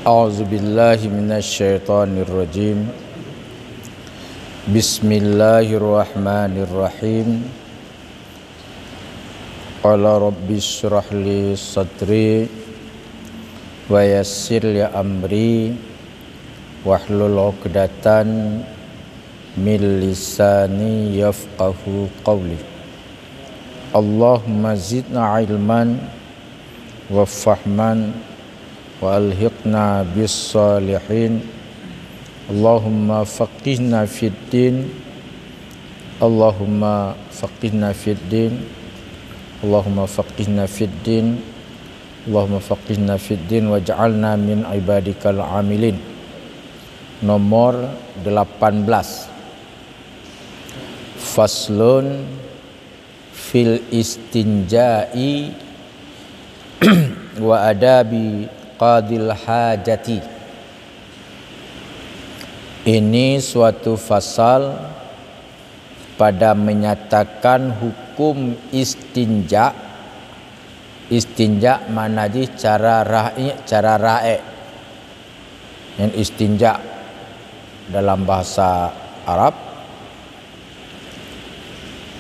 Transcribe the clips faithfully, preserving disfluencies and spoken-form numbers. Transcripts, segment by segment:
A'udzubillahi minasyaitonirrajim. Bismillahirrahmanirrahim. Qala rabbi syrah li sadri wa yassir li amri wahlul 'uqdatan min lisani yafqahu qawli. Allahumma zidna ilman wa fahman wa alhiqna bis salihin. Allahumma faqihna fid din. Allahumma faqihna fid din. Allahumma faqihna fid din. Allahumma faqihna fid din waj'alna min ibadikal amilin. Nomor delapan belas. Faslun fil istinja'i wa adabi qadil hajati. Ini suatu fasal pada menyatakan hukum istinja. Istinja makna jih cara ra'i, cara raek. Nyan istinja dalam bahasa Arab.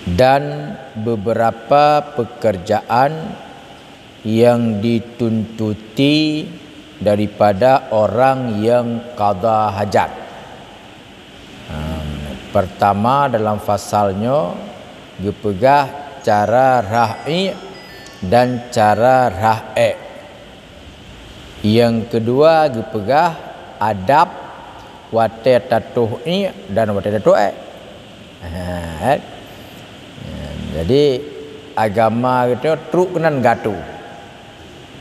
Dan beberapa pekerjaan yang dituntuti daripada orang yang qada hajat. Ha, pertama dalam fasal nyoe geupeugah cara ra'i dan cara raek. Nyang keudua geupeugah adab watée tatoh iek dan watée tatoh ék. Ha, kan? Jadi agama geutanyoe trok keunan gatoe.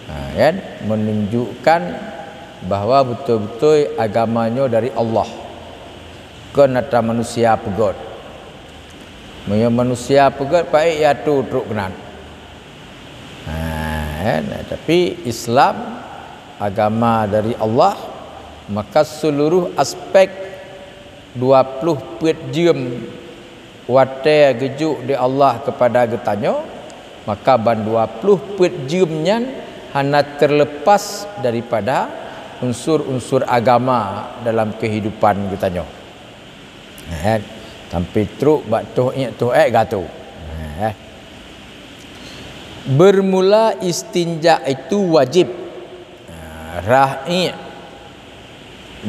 Ha, kan? Menunjukkan bahwa beutôi-beutôi agama nyoe dari Allah. Kon atra manusia peugét. Meunyoe manusia peugét, paék yatoe trok keunan. Ha, kan? Tapi Islam agama dari Allah, maka seluruh aspek dua ploh peuet jeuem watée geujok di Allah keupada geutanyoe, maka ban dua ploh peuet jeuem nyan hana terlepas daripada unsur-unsur agama dalam kehidupan geutanyoe. Ha, kan? Sampai trok bak toh iek toh ék gatoe. Ha, eh. Bermula istinja itu wajib. Ha, rah iek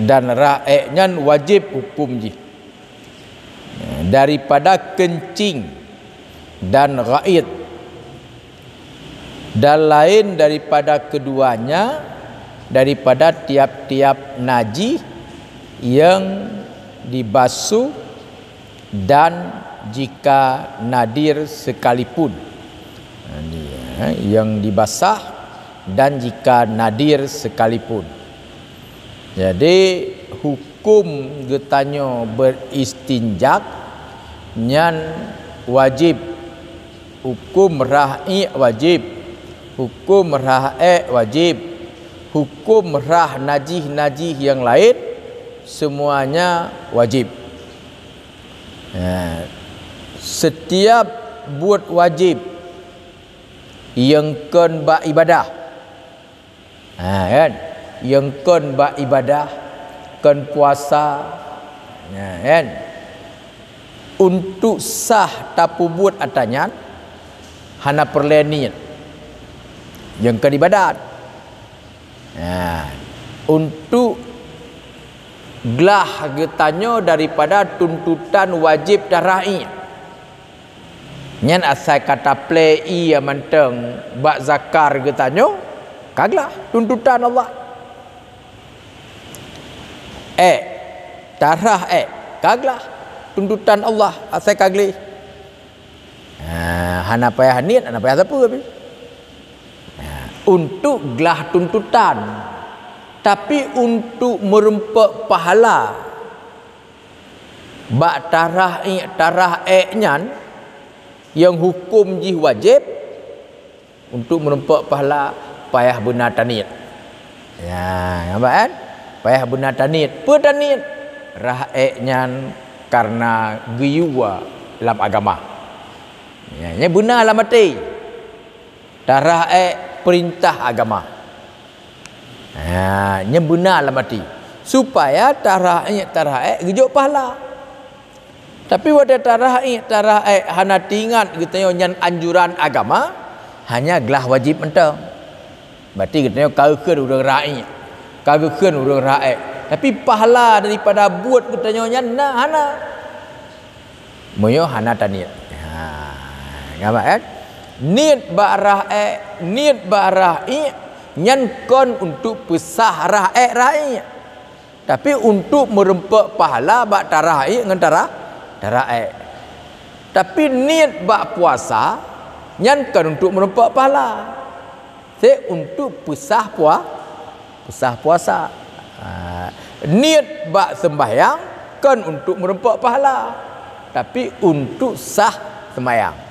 dan rah ék nyan wajib hukum jih. Ha, daripada kencing dan ghaid. Dan lain daripada keduanya, daripada tiap-tiap najih yang dibasuh dan jika nadir sekalipun. Ha, ni, eh, yang dibasah dan jika nadir sekalipun. Jadi, hukum geutanyoe beristinjak nyan wajib. Hukum rah iek wajib, hukum rah ék wajib, hukum rah najih-najih nyang laén, semuanya wajib. Ha, setiap buet wajib nyang kon bak ibadah, ha, kan? Nyang kon bak ibadah, kon puasa, ha, kan? Untuk sah tapeubuet atra nyan, hana peureulée niet. Nyang kon ibadat. Ha, untuk glah geutanyoe daripada tuntutan wajib darah iek. Nyan asai ka taplée ié mantong bak zakar geutanyoe, ka glah tuntutan Allah. Ék, tarah ék, ka glah tuntutan Allah asai ka gleh. Ha, hana payah niet, hana payah sapeue pih. Ha, untuk glah tuntutan, tapi untuk meureumpok pahala bak tarah iek, tarah ék nyan nyang huköm jih wajéb, untuk meureumpok pahala payah beuna taniet. Ya, nampak kan? Payah beuna taniet. Peue taniet? Rah ék nyan kareuna geuyue lam agama. Ya, nyan beuna lam até. Tarah ék peurintah agama. Ha, nyan beuna lam até. Supaya tarah iék, tarah ék geujok pahala. Tapi watée tarah iék, tarah ék hana teuingat geutanyoe nyan anjuran agama, hanya glah wajéb mantong. Berarti geutanyoe ka geukheun ureuëng rah iék, ka geukheun ureuëng rah ék. Tapi pahala daripada buet geutanyoe nyan na hana. Meunyoe hana taniet. Ha, ngamai kan? Niet bak rah ék, niet bak rah iék, nyan kon untuk peusah rah ék rah iék. Tapi untuk meureumpok pahala bak tarah iék ngon tarah, tarah ék. Tapi niet bak puasa, nyan kon untuk meureumpok pahala. Seb untuk peusah pua-, peusah puasa. Ha, niet bak seumbahyang kon untuk meureumpok pahala, tapi untuk sah seumbahyang.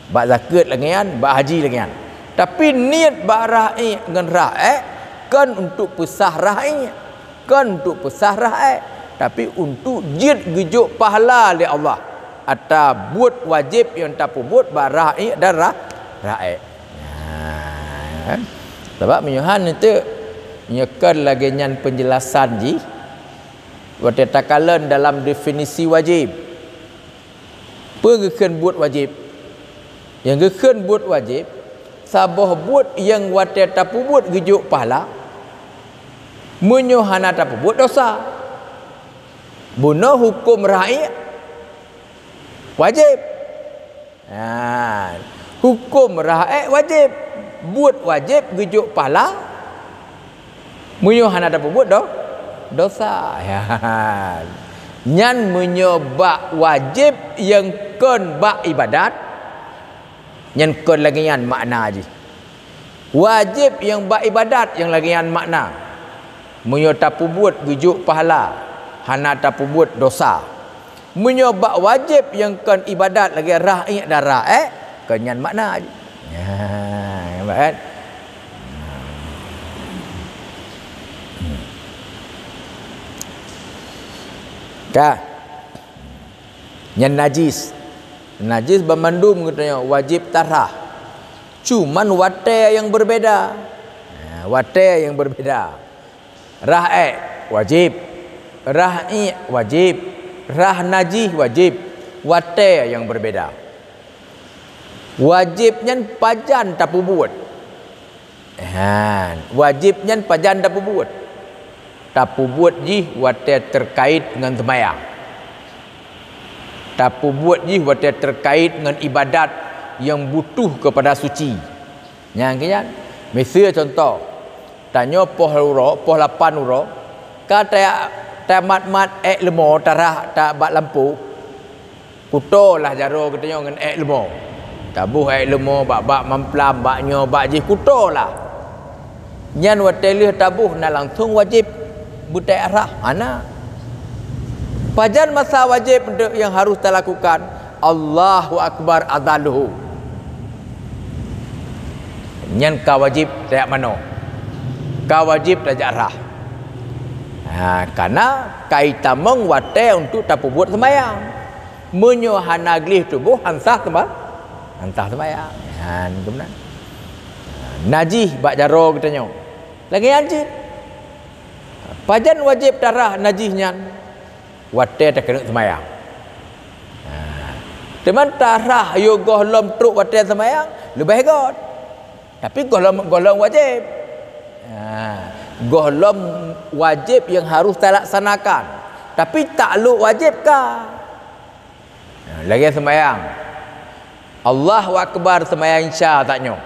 Bak zakeuet lagée nyan, bak haji lagée nyan. Tapi niet bak rah iék ngon rah ék kon untuk peusah rah iék, kon untuk peusah rah ék, tapi untuk jeuet geujok pahala lé Allah ata buet wajéb nyang tapeubuet bak rah iék dan rah, rah ék. Nah, sabab meunyoe han itu, nyoe kon lagée nyan penjelasan jih, watée takalon dalam definisi wajéb. Peue geukheun buet wajéb? Nyang geukheun buet wajéb, saboh buet nyang watée tapeubuet geujok pahala, meunyoe hana tapeubuet dosa. Bunoe huköm rah iék wajéb. Ha, huköm rah ék wajéb. Buet wajéb geujok pahala. Meunyoe hana tapeubuet do-, dosa. Nyan meunyoe bak wajéb nyang kon bak ibadat, nyan kon lagée nyan makna jih. Wajéb nyang bak ibadat nyang lagée nyan makna. Meunyoe tapeubuet geujok pahala, hana tapeubuet dosa. Meunyoe bak wajéb nyang kon ibadat lagée rah iék dan rah ék, kon nyan makna jih. Nya, nampak kan? Ka. Nyan najis. Najis banmandum geutanyoe wajéb tarah. Cuman watée nyang berbeda. Ha, watée nyang berbeda. Rah ék wajéb. Rah iék wajéb. Rah najih wajéb. Watée nyang berbeda. Wajéb nyan pajan tapeubuet? Han, wajéb nyan pajan tapeubuet? Tapeubuet jih watée teukait ngon seumayang. Tapeubuet jih watée teukait ngon ibadat nyang butuh keupada suci. Nyang keu nyan, miseue cuntoh, tanyoe poh uroe, poh lapan uroe, ka ta-, tamat-mat ék leumo tarah ta-, bak lampôh, kutoe lah jaroe geutanyoe ngon ék leumo. Taboh ék leumo bak, bak mamplam, bak nyoe, bak jih, kutoe lah. Nyan watée lheueh taboh na langsong wajéb beuték rhah? Hana. Pajan masa wajéb nyang harôh talakukan? Allahu Akbar adzan luhô. Nyan ka wajéb tajak manoe. Ka wajéb tajak rhah. Ha, kana ka itamong watée untuk tapeubuet seumayang. Meunyoe hana gleh tuboh, han sah seuma-, han sah seumayang. Nyan keuh meunan. Najih bak jaroe geutanyoe. Lagée nyan cit. Pajan wajéb tarhah najih nyan? Watée takeuneuk seumayang. Ha. Teuma tarhah yoh gohlom trok watée seumayang, leubeh göt. Tapi gohlom, gohlom wajéb. Ha. Gohlom wajéb nyang harôh talaksanakan. Tapi taklok wajéb ka. Lagée seumayang. Allahu Akbar seumayang Isya tanyoe.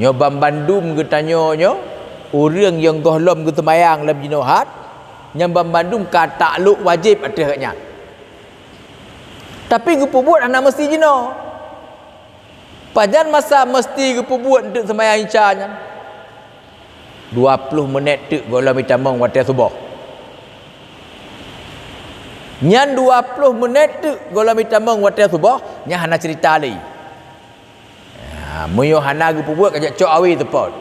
Nyoe banmandum geutanyoe nyoe, ureuëng nyang gohlom geuseumayang lam jinoe hat, nyan banmandum ka taklok wajéb ateueh geuhnyan. Tapi geupeubuet hana meusti jinoe. Pajan masa meusti geupeubuet eunteuk seumayang Isya nyan? Dua ploh meunét teuk gohlom itamong watée suboh. Nyan dua ploh meunét teuk gohlom itamong watée suboh, nyan hana ceurita lé. Ha, meunyoe hana geupeubuet, ka jak cok awe teupot.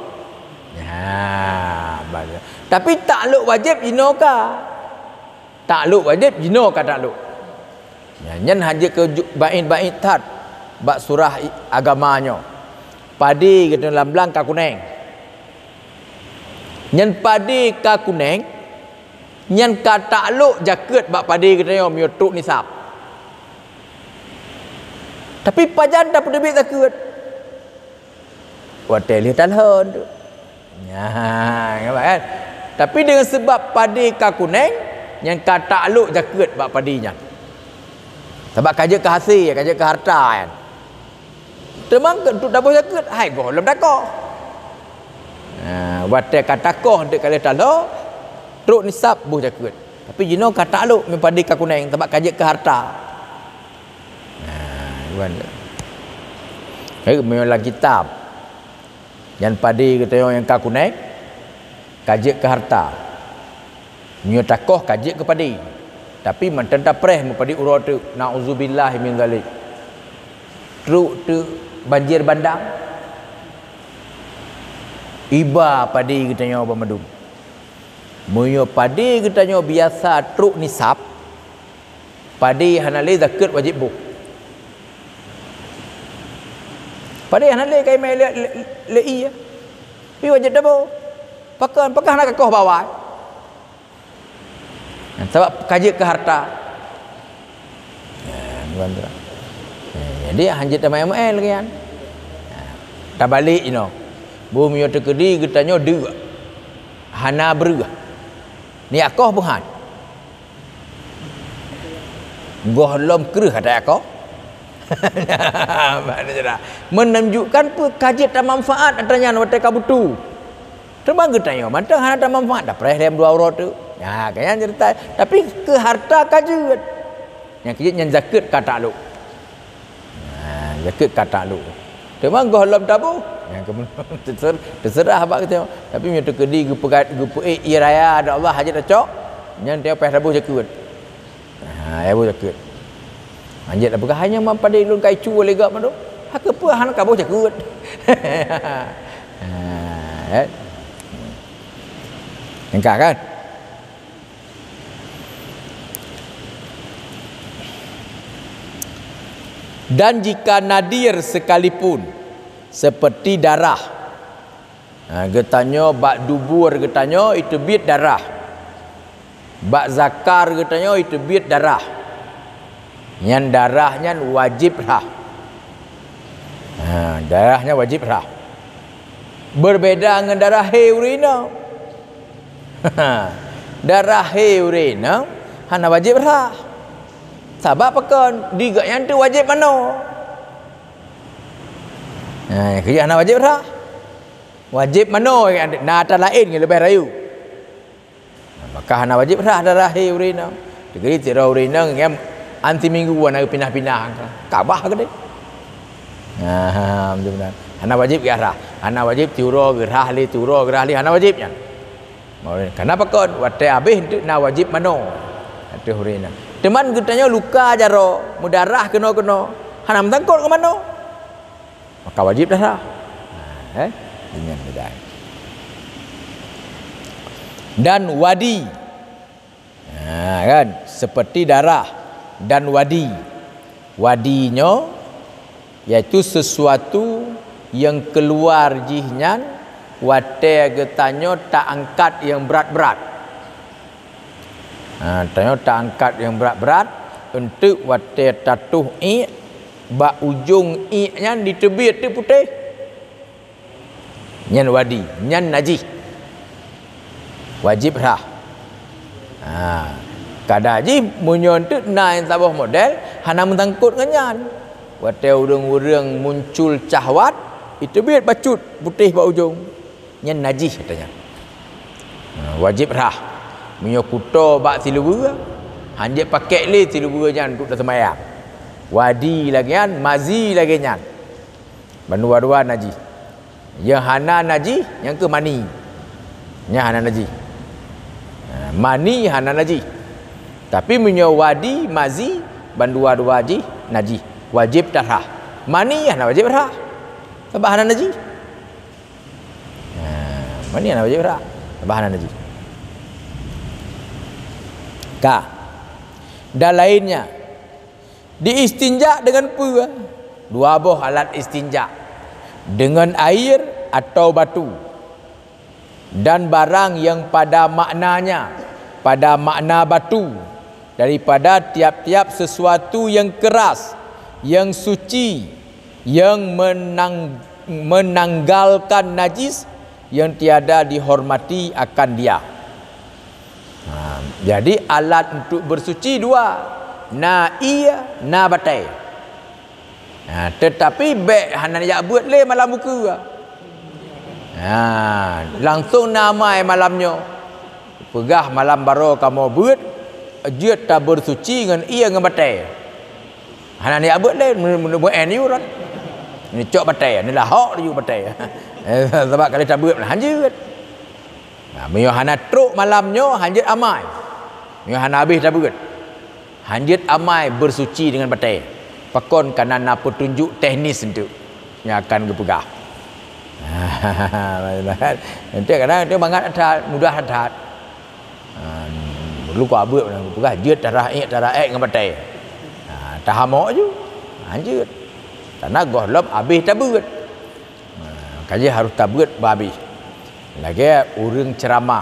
Ha, ba-, tapi taklok wajéb jinoe ka. Taklok wajéb jinoe ka taklok. Nyan, nyan hana jeuet keu ju-, baét-baét that bak surah i-, agama nyoe. Padé geutanyoe lam blang ka kunéng. Nyan padé ka kuneng, nyan ka taklok zakeuet bak padé geutanyoe meunyoe trok nisab. Tapi pajan tapeuteubiet zakeuet? Watèe lheueh talhon tu. Nyan, nampak kan? Tapi deungon seubab padé ka kuneng, nyan ka taklok zakeuet bak padé nyan. Sabab ka jeuet keu hasé, ka jeuet keu harta nyan. Teuma keu untuk taboh zakeuet, hai goh lom takoh. Ha, watèe ka takoh untuk ka lheueh talhon, trok nisab boh zakeuet. Tapi jinoe ka taklok meunyoe padé ka kuneng, sabab ka jeuet keu harta. Ha, iban. Hai, meunyoe lam kitab, nyan padé geutanyoe nyang ka kuneng, ka jeuet keu harta. Meunyoe takoh ka jeuet keu padé. Tapi mantong tapreh meupadé uroe teuk, nauzubillah min zalik. Trok teuk banjir bandang, iba padé geutanyoe banmandum. Meunyoe padé geutanyoe biasa trok nisab, padé hana lé zakeuet wajéb boh. Padé hana lé ka imè lé, lé, lé ie. Pi wajéb taboh. Pakon, pakon hana kakoh bak awai. Sabab ka jeuet keu harta. Ha, bukan tu. Ha, jadi hanjeuet tameu'en-meu'en lagèe nyan. Ha, tabalek inoe. Boh meunyoe teukeudi geutanyoe deuk. Hana breueh. Neujak koh beuhan. Goh lom kreueh ata jak koh. Menunjukkan peue ka jeuet tamanfaat ata nyan watèe ka butuh. Teuma geutanyoe mantong hana tamanfaat, tapreh lé dua uroe teuk. Nyan, ka nyan ceurita. Tapi keu harta ka jeuet. Nyang keujeuet nyan zakeuet ka taklok. Ha, zakeuet ka taklok. Teuma goh lom taboh, nyan keumeunang teuser-, teuseurah bak geutanyoe. Tapi meunyoe teukeudi geupeuga-, geupeuék ie raya, ada Allah hajat tacok, nyan tanyoe payah taboh zakeuet. Ha, ya boh zakeuet. Hanjeuet tapeugah, "Hai nyan man padé lôn ka icu lé gob mandum." Ha, keupeue hana kaboh zakeuet? Ha, kan? Nyang ka, kan? Dan jika nadir sekalipun, seperti darah, ha, geutanyoe bak dubur geutanyoe iteubiet darah, bak zakar geutanyoe iteubiet darah, nyan darah nyan wajéb rhah. Ha, darah nyan wajéb rhah. Beubeda ngon darah hé ureueng inong. Darah hé ureueng inong hana wajéb rhah. Sabab pakon? Di gobnyan teuh wajéb manoe. Ha, nyang keujeuet hana wajéb rhah. Wajéb manoe, na ata laén nyang leubeh rayeuk. Maka hana wajéb rhah darah hé ureueng inong. Teukeudi sidroe ureueng inong nyang an siminggu hana geupinah-pinah, ka bah keudeh. Nah, beutôi meunan. Hana wajéb geurhah. Hana wajéb siuroe geurhah lé, siuroe geurhah lé, hana wajéb nyan. Karena pakon? Watèe abéh teuk na wajéb manoe ateueh ureueng inong. Teuma geutanyoe luka jaroe, meudarah keunoe-keunoe, hana meusangkot ngon manoe. Maka wajéb darah. Ha, eh? Ingat beda. Dan wadi. Ha, kan? Seperti darah dan wadi. Wadi nyoe yaitu sesuatu yang keluar jih nyan watèe geutanyoe taangkat nyang brat-brat. Ha, tanyoe taangkat nyang brat-brat, eunteuk watèe tatoh iék, bak ujong iék nyan jiteubiet teuk putéh. Nyan wadi, nyan najih. Wajéb rhah. Ha, kada jih meunyoe eunteuk na nyang saboh model, hana meusangkot ngon nyan. Watèe ureueng-ureueng muncul syahwat, jiteubiet bacut putéh bak ujong. Nyan najih, katanya. Ha, wajéb rhah. Meunyoe kuto bak siluweue, hanjeuet pakèk lé siluweue nyan untuk taseumayang. Wadi lagèe nyan, mazi lagèe nyan. Bandua-dua najih. Nyang hana najih, nyang keu mani. Nyang hana najih. Ha, mani hana najih. Tapi meunyoe wadi, mazi, bandua-dua jih najih. Wajéb tarhah. Mani hana wajéb rhah. Sabab hana najih. Ha, mani hana wajéb rhah. Sabab hana najih. Ka. Dan lainnya. Diistinja dengan peue? Dua boh alat istinja. Dengan air atau batu. Dan barang yang pada maknanya, pada makna batu, daripada tiap-tiap sesuatu yang keras, yang suci, yang menang-, menanggalkan najis, yang tiada dihormati akan dia. Ha, jadi alat untuk bersuci dua, na ie, na batée. Ha, tetapi bék hana jak beuet lé malam bukeue. Ha, langsung na amai malam nyoe. Peugah malam baroe kamoe beuet, jeuet tabeureusuci ngon ie ngon batée. Hana jak beuet lé, meu-, meu-, meu-, eu urat. Neucok batée, neulahok laju batée. Sabab ka lheueh tabeuet, hanjeuet. Nah, meunyoe hana trok malam nyoe, hanjeuet amai. Meunyoe hana habéh tabeuet. Hanjeuet amai beureusuci deungon batée. Pakon? Kareuna na peutunjok teknis enteuk nyang akan geupeugah. Enteuk kadang enteuk mangat that, mudah that. Ha, lôn ka beuet, geupeugah jeuet tarah ék, tarah ék ngon batée. Ha, tahamok ju. Ha, jeuet. Kareuna gohlom habéh tabeuet. Ha, ka jeuet harôh tabeuet beu habéh. Lagée ureuëng ceuramah.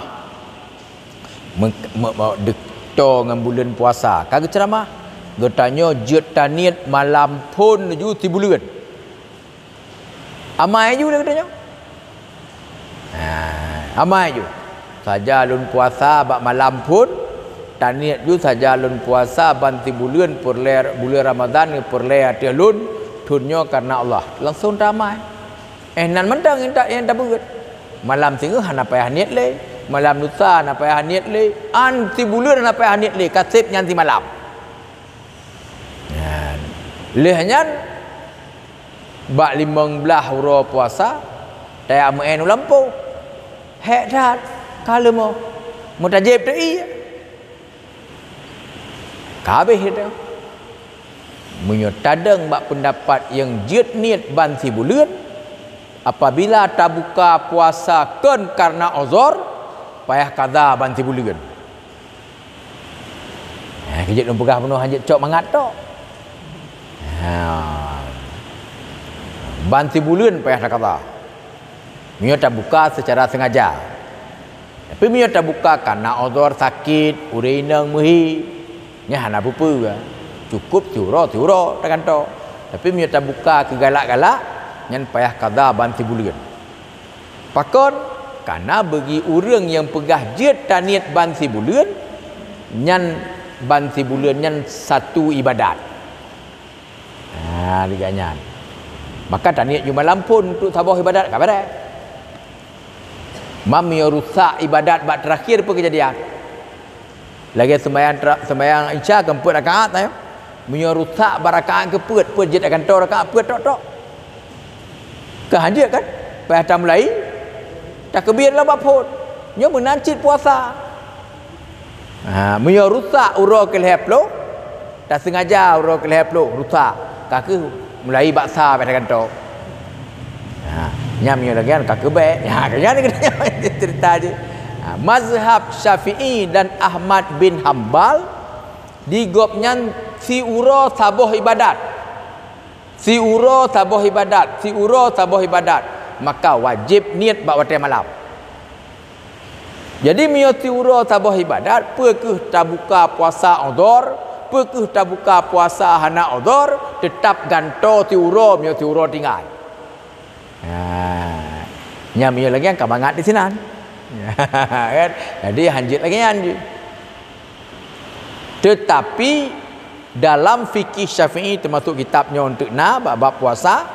Me-, me-, me-, deuh-, toe ngon buleuen puasa ka geuceuramah, geutanyoe jeuet taniet malam phon laju sibuleuen. Amai ju lé geutanyoe. Ha, amai ju. Saja lôn puasa bak malam phon, taniet ju saja lôn puasa ban sibuleuen peureulée buleuen Ramadhan peureulée ateueh lôn, thon nyoe kareuna Allah. Langsong tamai. Eh, nan mantong nyang ta-, nyang tabeuet. Malam singoh hana payah niet lé, malam lusa hana payah niet lé, an sibuleuen hana payah niet lé, ka sép nyan simalam. Nyan. Lheueh nyan, bak limong blaih uroe puasa, tajak meu'én u lampôh. Hék that, ka leumoh. Meutajép teu ie. Ka habéh itu. Meunyoe tadong bak peundapat nyang jeuet niet ban sibuleuen, apabila tabuka puasa kon kareuna uzur, payah kada ban sibuleuen. Ha, keu jeuet lôn peugah bunoe hana jeuet cok mangat tok. Ha. Ban sibuleuen payah takada. Meunyoe tabuka seucara seungaja. Tapi meunyoe tabuka kareuna uzur sakét, ureuëng inong meuhi, nyan hana peue-peue. Cukup siuroe-siuroe tagantoe. Tapi meunyoe tabuka keu galak-galak, nyan payah kada ban sibuleuen. Pakon? Kareuna bagi ureuëng nyang peugah jeuet taniet ban sibuleuen, nyan ban sibuleuen nyan satu ibadat. Ha, lagée nyan. Maka taniet ju malam phon untuk saboh ibadat ka beureh. Mam meunyoe rusak ibadat bak teurakhir peue keujadian? Lagée seumayang tra-, seumayang Isya kan peuet rakaat, ayo. Meunyoe rusak bak rakaat keupeuet, peuet jeuet tagantoe rakaat peuet tok-tok. Ka hanjeuet kan? Payah tamulai, takeubiet lom bak phon. Nyoe meunan cit puasa. Ha, meunyoe rusak uroe keulhée ploh, taseungaja uroe keulhée ploh rusak, ka kheueh mulai bak sa payah tagantoe. Ha, nyan meunyoe lagée nyan ka kheueh bék. Ha, ka nyan cerita jih. Ha, mazhab Syafi'i dan Ahmad bin Hambal, di gobnyan siuroe saboh ibadat. Siuroe saboh ibadat, siuroe saboh ibadat, maka wajéb niet bak watée malam. Jadi meunyoe siuroe saboh ibadat, peu kheueh tabuka puasa uzur, peu kheueh tabuka puasa hana uzur, teutab gantoe siuroe meunyoe siuroe tinggai. Ha, nyan meunyoe lagée nyan ka mangat di sinan. Kan? Jadi hanjeuet lagée nyan jih. Teutapi dalam fikih Syafi'i, teumasuk kitab nyoe eunteuk na bak bab puasa,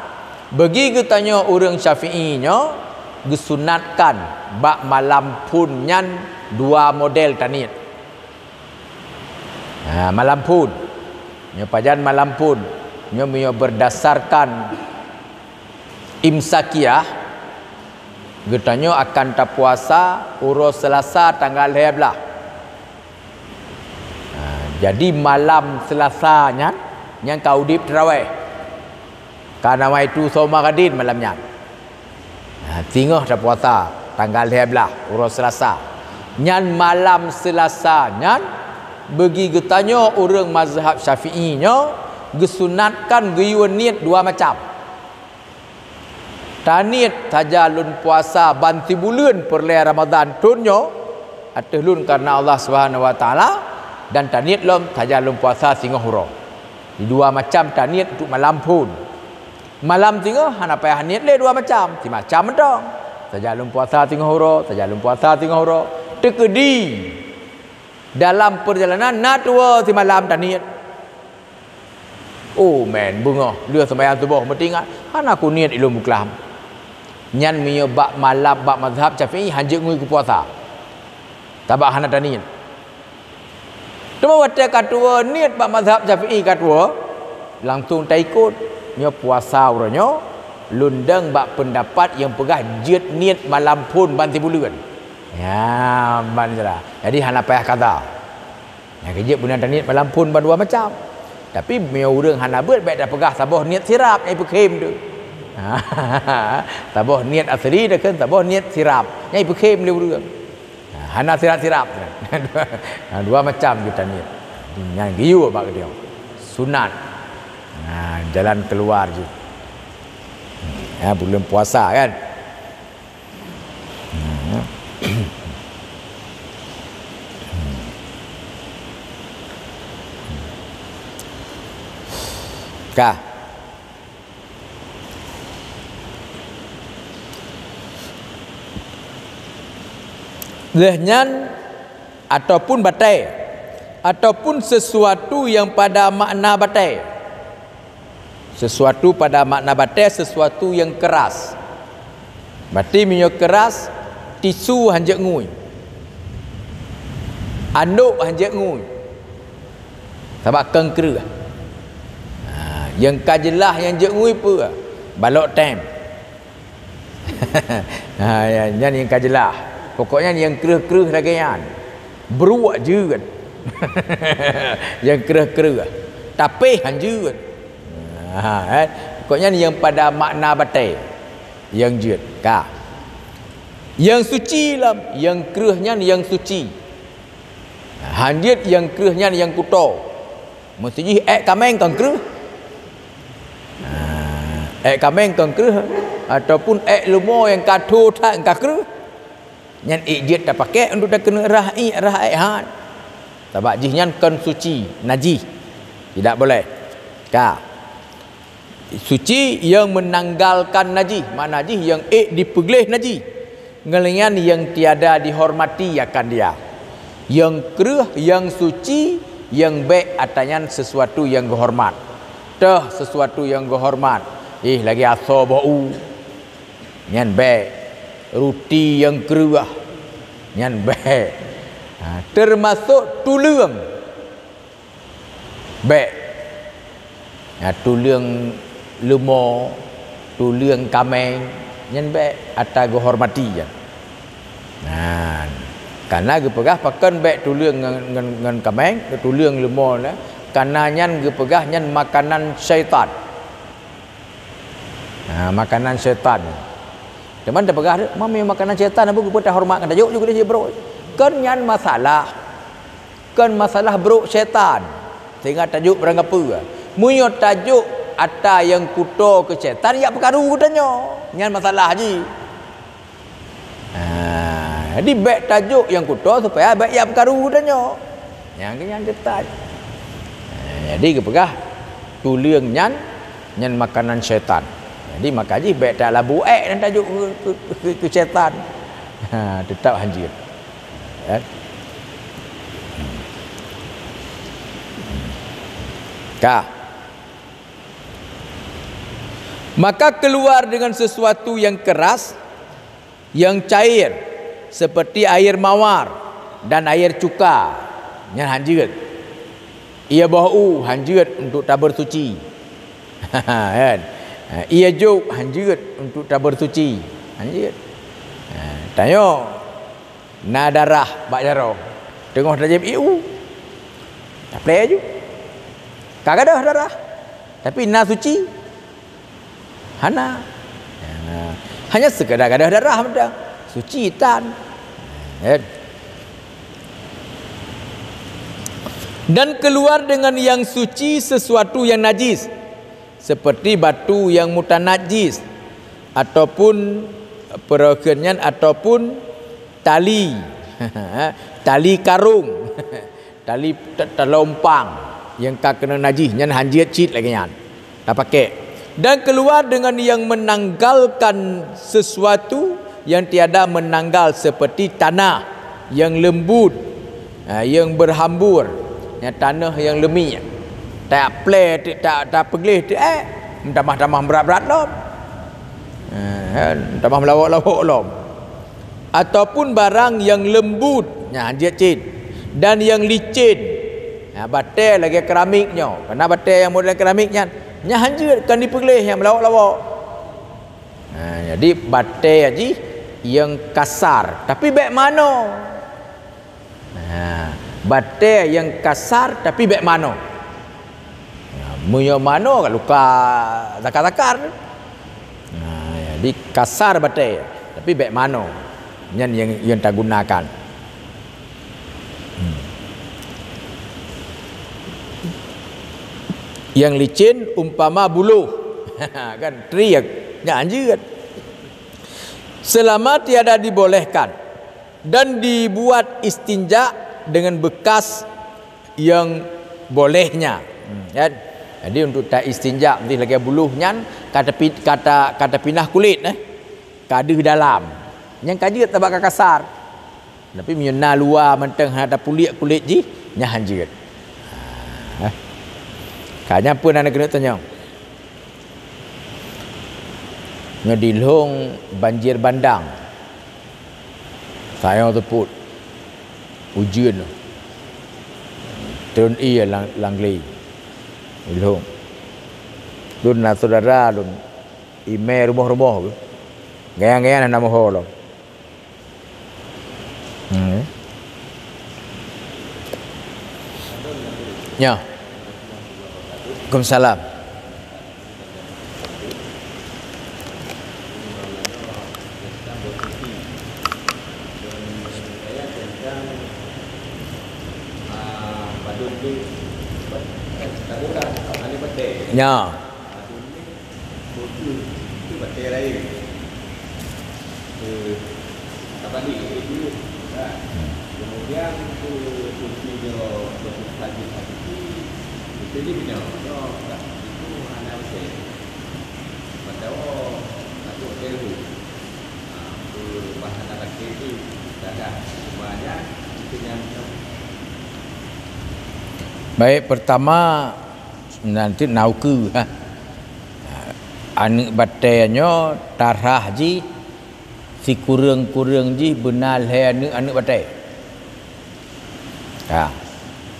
bagi geutanyoe ureuëng Syafi'i nyoe geusunatkan bak malam phon nyan dua model taniet. Ha, malam phon. Nyoe pajan malam phon? Nyoe meunyoe beurdasarkan Imsakiyah, geutanyoe akan tapuasa uroe Seulasa tanggal lhée blaih. Ha, jadi malam Seulasa nyan, nyan ka udeb teurawéh. Ka nawaitu shauma ghadin malam nyan. Ha, singoh tapuasa tanggal lhée blaih uroe Seulasa. Nyan malam Seulasa nyan, bagi geutanyoe ureuëng mazhab Syafi'i nyoe geusunatkan geuyue niet dua macam. Taniet sajan lôn puasa ban sibuleuen peureulée Ramadhan thon nyoe ateueh lôn kareuna Allah Subhanahu wa Taala, dan taniet lom sajan lôn puasa singoh uroe. Di dua macam taniet untuk malam phon. Malam singoh hana payah niet lé dua macam, simacam mantong. Sajan lôn puasa singoh uroe, sajan lôn puasa singoh uroe. Teukeudi dalam peurjalanan na tuwoe simalam taniet. Oh, mén beungoh lheueh seumayang suboh meutingat, hana kuniet ilôn buklam. Nyan meunyoe bak malam bak mazhab Syafi'i hanjeuet ngui keu puasa. Sabab hana taniet. Teuma watée ka tuwoe niet bak mazhab Syafi'i ka tuwoe, langsong taikot. Nyoe puasa uroe nyoe, lôn dong bak peundapat nyang peugah jeuet niet malam phon ban sibuleuen. Ya, ban sira. Jadi hana payah kaza. Nyang keujeuet beuna taniet malam phon ban dua macam. Tapi meunyoe ureuëng hana beuet, bék tapeugah saboh niet sirab nyang ipeukhem tu. Saboh niet asli deukheun saboh niet sirab nyang ipeukhem lé ureuëng. Ha, hana sirab-sirab. Ha, dua macam geutanyoe. Nyan geuyue bak geutanyoe. Sunat. Ha, jalan keluar jih. Ha, buleuen puasa kan. Ha. Ka. Lheueh nyan, ataupun batée, ataupun sesuatu yang pada makna batée. Sesuatu pada makna batée, sesuatu yang keras. Berarti meunyoe keras, tisu hanjeuet ngui. Andok hanjeuet ngui. Sabab kon kreueh. Ha, nyang ka jeulaih nyang jeuet ngui peue? Balok tem. Ha, ya, nyan nyang ka jeulaih. Pokoknya nyang kreueh-kreueh lagée nyan. Bruek jeuet. Nyang kreueh-kreueh. Tapéh han jeuet. Ha, eh. Pokoknya nyang pada makna batée. Nyang jeuet. Ka. Nyang suci lom, nyang kreueh nyan nyang suci. Han jeuet nyang kreueh nyan nyang kuto. Meusti jih ék kaméng kon kreueh. Ha, ék kaméng kon kreueh ataupun ék leumo nyang ka tho that nyang ka kreueh. Nyan ék jeuet tapakék untuk takeuneuk rhah iék, rhah ék han. Sabab jih nyan kon suci, najih. Tidak boleh. Ka. Suci yang menanggalkan najih, makna jih yang ék dipeugleh najih. Ngon lagée nyan yang tiada dihormati akan dia. Yang kreueh, yang suci, yang bék ata nyan sesuatu yang geuhormat. Teuh sesuatu yang geuhormat. Ih, lagée asoe boh u. Nyan bék. Ruti yang kreueh. Nyan bék. Ha, termasuk tuleueng. Bék. Ya, tuleueng leumo, tuleueng kaméng, nyan bék ata geuhormati nyan. Nah, karena geupeugah pakon bék tuleueng ngon, ngon, ngon kaméng, tuleueng leumo na, karena nyan geupeugah nyan makanan syaitan. Ha, makanan syaitan. Teuma tapeugah, "Mami makanan syaitan, abu geupeue tahormat ngon tajok ju keudeh jih brok." Kon nyan masalah. Kon masalah brok syaitan. Sehingga tajok barang gapeue. Meunyoe tajok ata nyang kuto keu syaitan, jak peukaru geutanyoe. Nyan masalah jih. Ha, jadi bék tajok nyang kuto supaya bék jak peukaru geutanyoe. Nyang keu nyan teutab. Ha, jadi geupeugah tuleueng nyan, nyan makanan syaitan. Jadi maka jih bék talabu ék dan tajok keu, keu, keu, keu syaitan. Ha, teutab hanjeuet. Ya. Ka. Maka keluar dengan sesuatu yang keras, yang cair, seperti air mawar dan air cuka, nyan hanjeuet. Ié boh u hanjeuet untuk tabersuci. Kan? Ha, ié jok hanjeuet untuk tabersuci. Hanjeuet. Ha, tanyoe na darah bak jaroe. Teungoh tajieb ié u. Taplé aju. Ka gadôh darah. Tapi na suci? Hana. Ha. Hanya sekadar gadôh darah mantong. Suci tan. Kan? Dan keluar dengan yang suci sesuatu yang najis, seperti batu yang mutanajis, ataupun peureukeun nyan, ataupun tali, tali karong, tali te-, talompang nyang ka keuneuk najih, nyan hanjeuet cit lagée nyan tapakék. Dan keluar dengan yang menanggalkan sesuatu yang tiada menanggal, seperti tanah yang lembut, ha, yang berhambur, ya, tanah yang lemiek. Taplé teuk, ta-, tapeugleh teuk, eh, tamah-tamah brat-brat lom. Ha, kan? Tamah meulawok-lawok lom. Ataupun barang yang lembut, nyan hanjeuet cit. Dan yang licin. Ha, batée lagée keramik nyoe. Karena batée nyang model keramik nyan, nyan hanjeuet, kan dipeugleh nyang meulawok-lawok. Ha, jadi batée jih yang kasar, tapi bék mano. Ha, batée yang kasar tapi bék mano. Ha, meunyoe mano ka luka zakar-zakar. Ha, jadi kasar batée tapi bék mano. Nyan yang, yang tagunakan. Hmm. Yang licin umpama buluh. Kan, triek, nyan hanjeuet. Selama tiada dibolehkan dan dibuat istinja dengan bekas yang bolehnya. Hmm, kan? Jadi, untuk ta istinja, mesti lagée buluh nyan, ka tapi-, ka ta-, ka tapinah kulét, eh. Ka deuh dalam. Nyan ka jeuet tabak ka kasar. Tapi meunyoe na luwa mantong hana tapuliek kulét jih, nyan hanjeuet. Ha. Ka nyan peue na keuneuk tanyong? Nyoe di lhong banjir bandang. Sayang teupot. Ujeuen. Treun ié lam, lam glé. Di lhong. Lôn na syedara lôn. Imé rumoh-rumoh geuh. Gaya-gaya na moho lom. Hmm. Nyoe. Waalaikumsalam. Nyoe. Itu batée laén. Eh, tabalik itu, kan? Hmm. Kemudian tu, kunci nyoe, kunci salji hakiki, itu dia punya, nyoe, itu hana batée. Mantong, aku batée dulu. Ha, tu, bah hana batée tu, dah, dah. Semuanya, itu yang Baik, pertama, nanti na ukeue, ha. Aneuëk batée nyoe tarhah jih sikureueng-kureueng jih beuna lhée aneuëk, aneuëk batée. Ha.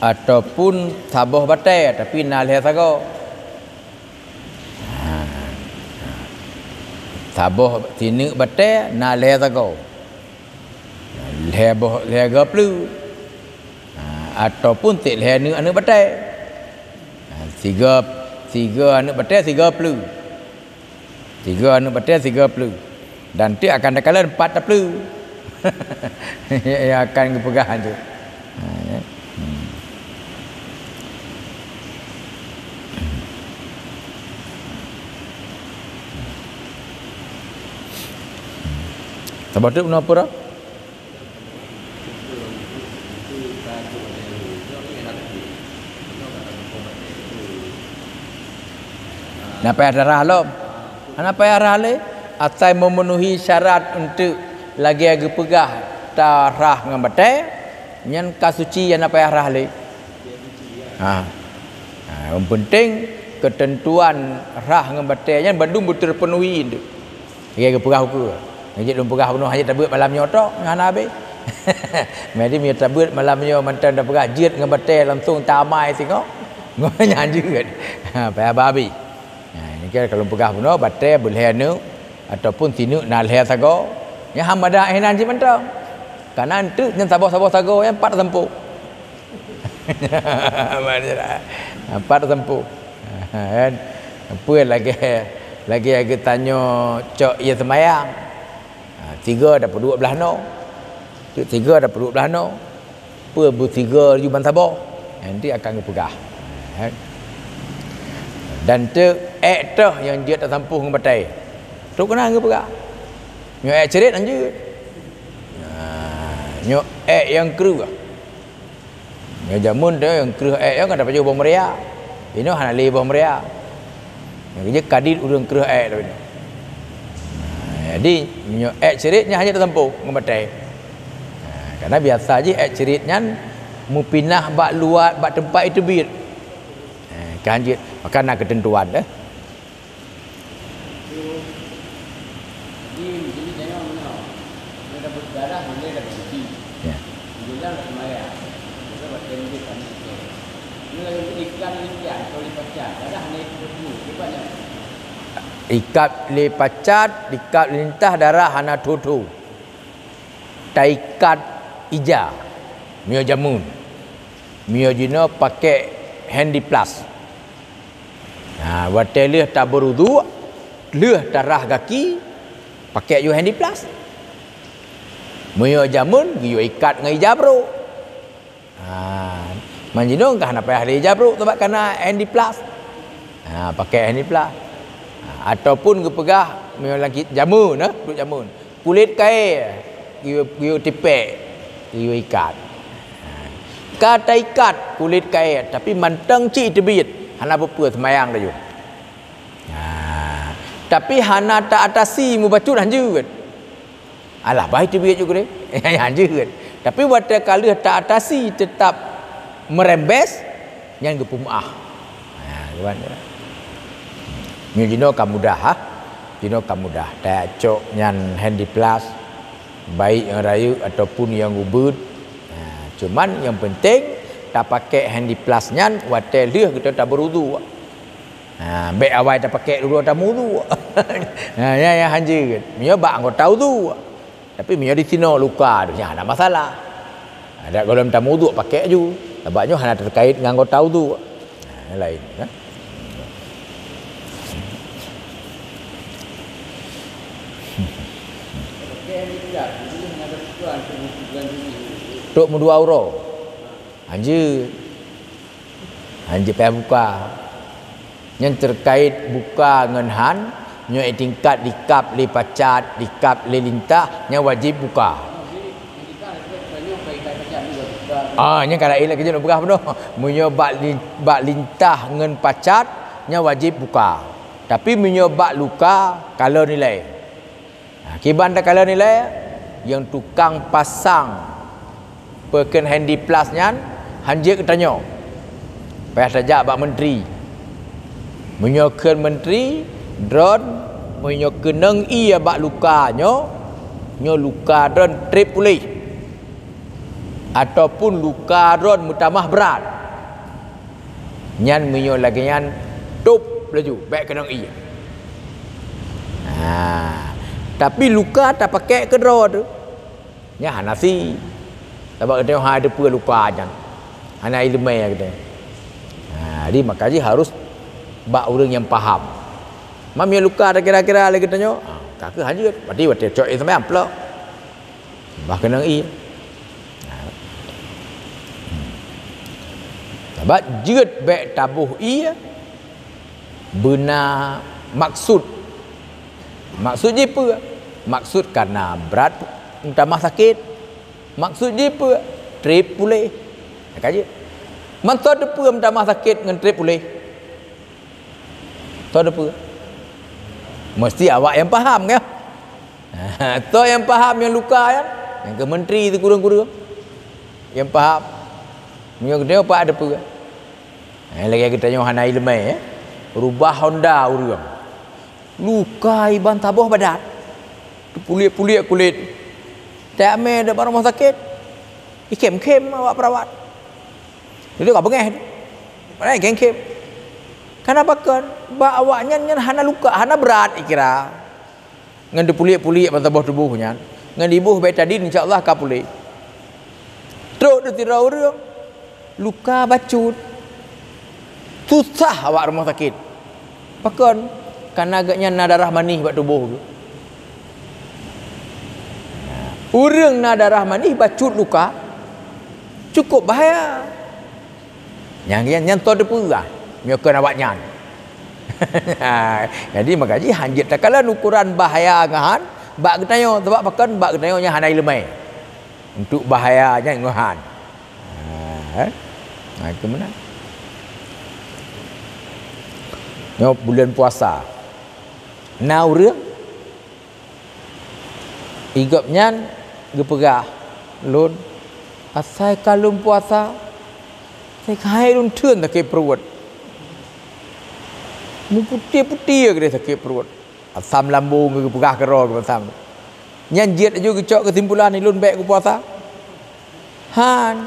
Ataupun saboh batée, tapi na lhée sagoe. Ha. Saboh sineuk batée na lhée sagoe. Lhée boh, lhée goe pleue. Ha, ataupun cit lhée aneuëk, aneuëk batée. Ha, sigoe, sigoe aneuëk batée, sigoe pleue. Sigoe aneuëk batée, sigoe pleue. Dan teuk akan takalon pat tapleue. Nyang akan geupeugah tu. Ha, ya. Hmm. Saboh teuk bunoe peue? Na payah tarhah lom. Hana payah tarhah lé. Asai memenuhi syarat untuk lagée geupeugah tarhah ngon batée, nyan ka suci, hana payah tarhah lé. Ha. Ha, yang penting ketentuan rhah ngon batée nyan bandum beuteupenuhi tu. Lagée geupeugah ukeue. Jeuet lôn peugah bunoe hana jeuet tabeuet malam nyoe tok, hana habéh. Jadi meunyoe tabeuet malam nyoe mantong tapeugah jeuet ngon batée langsung tamai singoh. Ngon nyan jeuet. Ha, payah ba habéh. Ha, nyan ka lôn peugah bunoe batée beulhée aneuëk ataupun sineuk na lhée sagoe. Nyan hana mada inan jih mantong. Kana teuk nyan saboh-saboh sagoe nyan pat sampôh. Pat sampôh. Kan? Peue lagée, lagée geutanyoe cok ié seumayang. Ha, tiga dapeuduek blaih noe. Tiga dapeuduek blaih noe. Peue beusiga laju ban saboh. Nanti akan geupeugah. Kan? Dan teuk ék toh nyang jeuet tasampôh ngon batée. Trok keunan geupeugah. Nyoe èk ceurit hanjeuet. Nah, nyoe èk nyang kreueh. Nyoe jameun tu nyang kreueh èk nyoe ka tapajoh boh meuria. Inoe hana lé boh meuria. Nyang keujeuet kadit ureueng kreueh èk tu inoe. Nah, jadi nyoe èk ceurit nyan hana teusampôh ngon batèe. Nah, karena biasa jih èk ceurit nyan meupinah bak luwa, bak teumpat iteubiet. Eh, kan jeuet. Maka na keuteuntuan deh. Jadi, jadi jangan mengenal. Dia dah berdarah, boleh dah bersuci. Ya. Bilang dah sembahyang. Dia dah berjanji kami. Ini lagi ikan ni, ikan, kalau dipakai, darah ni, dia banyak. Ikat lé pacat, ikat lé lintah, darah hana thô-thô. Taikat ija. Meunyoe jameun. Meunyoe jinoe pakai handiplast. Ha, watèe lheueh tabeuruduk, lheueh tarah gaki, pakai ju handiplast. Meunyoe jameun, geuyue ikat ngon ija brôk. Ha, man jinoe ka hana payah lé ija brôk, sabab ka na handiplast. Ha, pakai handiplast. Ha, ataupun geupeugah, meunyoe lagèe jameun, eh, duek jameun. Kulét kayèe geuyue, geuyue tipék, geuyue ikat. Ka taikat kulét kayèe, tapi mantong cit teubiet, hana peue-peue, seumayang laju. Nah, tapi hana ta-atasi, mubacut hanjeuet. Alah, bah teubiet ju keudéh. Hanjeuet. Tapi watèe ka lheueh ta-atasi, teutap meurembes, nyan geupeumaah. Ha, kiban tu. Nyoe jinoe ka mudah, ha. Jinoe ka mudah. Tacok nyan handiplast, baik nyang rayeuk ataupun nyang ubeuet. Ha, cuman nyang penting tapakai handiplast nyan watèe lheueh geutanyoe tabeuruduk. Ha, bèk awai tapakai dulu tamuduk. Ha, nyan, nyan hanjeuet. Meunyoe bak anggota uduk. Tapi meunyoe disinoe luka tu, nyan hana masalah. Adak gohlom tamuduk pakai ju. Sabab nyoe hana terkait ngon anggota uduk. Ha, laén, kan? Trok meudua uroe. Hanjeuet. Hanjeuet payah buka. Nyan terkait buka ngon han, nyoe tingkat dikab lé pacat, dikab lé lintah, nyan wajéb buka. Ah, nyan ka laén lagèe nyoe peugah bunoe. Meunyoe bak li-, bak lintah ngon pacat, nyan wajéb buka. Tapi meunyoe bak luka, kalon ilèe. Ha, kiban takalon ilèe, nyang tukang pasang peukheun handiplast nyan hanjeuet geutanyoe. Payah tajak bak menteri. Meunyoe kheun menteri, droen, meunyoe keunong ié bak luka nyoe, nyoe luka droen trép puléh. Ataupun luka droen meutamah brat. Nyan meunyoe lagèe nyan, tôb laju, bèk keunong ié. Ha, tapi luka tapakék keudroe teuh, nyan hana sie. Sabab geutanyoe hana teupeue luka nyan. Hana ileumèe geutanyoe. Ha, jadi maka jih harus bak ureueng nyang paham. Meunyoe luka takira-kira lé geutanyoe, ha, ka keuh hanjeuet. Berarti watèe cok ié seumayang plôk. Bah keunong ié. Sabab jeuet bèk taboh ié beuna maksud. Maksud jih peue? Maksud kareuna brat meutamah sakét. Maksud jih peue? Trép puléh. Ka jeuet. Mantong teupeue meutamah sakét ngon trép puléh. Soe teupeue? Meusti awak nyang paham, kan? Soe nyang paham nyang luka nyan? Nyang keu menteri sikureueng-kureueng nyang paham. Meunyoe geutanyoe pat teupeue? Eh, lagèe geutanyoe hana ileumèe, eh? Rubah honda ureueng. Luka iban saboh badan. Teupulék-pulék kulét. Tamè bak rumoh sakét. Ikhém-khém awak perawat. Jadi ka beungèh tu. Padahai khém-khém. Kana pakon, bak awaknyan nyan hana luka, hana brat ikira. Ngon dipulék-pulék ban saboh tuboh nyan. Ngon diboh bétadin, insya Allah ka puléh. Trok di sidroe ureueng, luka bacut. Susah awak rumoh sakét. Pakon? Kana geuhnyan na darah manéh bak tuboh geuh. Ureueng na darah manéh bacut luka, cukup bahaya. Nyang, nyang, nyang soe teupeue ah, meunyoe kon awaknyan. Jadi maka jih hanjeuet takalon ukuran bahaya ngon han bak geutanyoe, sabab pakon, bak geutanyoe nyan hana ileumèe untuk bahaya nyan ngon han. Ha, eh? Ha, itu meunan. Nyoe buleuen puasa. Na ureueng I gobnyan geupeugah, "Lôn, asai ka lôn puasa, asai ka hai lôn theun sakét pruet. Meuputéh-putéh keudéh sakét pruet." Asam lambông geupeugah keudroe geupeusam. Nyan jeuet laju geucok keusimpulan, "Lôn bèk geupuasa." Han.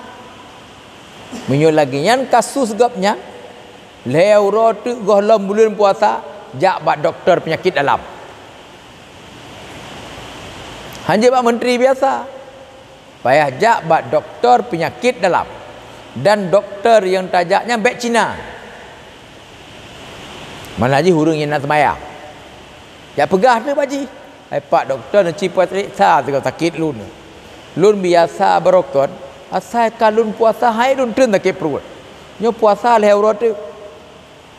Meunyoe lagèe nyan kasus gobnyan, lhèe uroe teuk gohlom buleuen puasa, jak bak dokto peunyakét dalam. Hanjeuet bak meuntri biasa. Payah jak bak dokto peunyakét dalam. Dan dokto nyang tajak nyan bèk Cina. Mana jih ureueng nyang na seumayang. Jak peugah teuk bak jih, "Hai Pak Dokto, neuci pareksa sigoe sakét lôn. Lôn biasa beurokon, asai ka lôn puasa hai lôn theun sakét pruet. Nyoe puasa lhèe uroe teuk.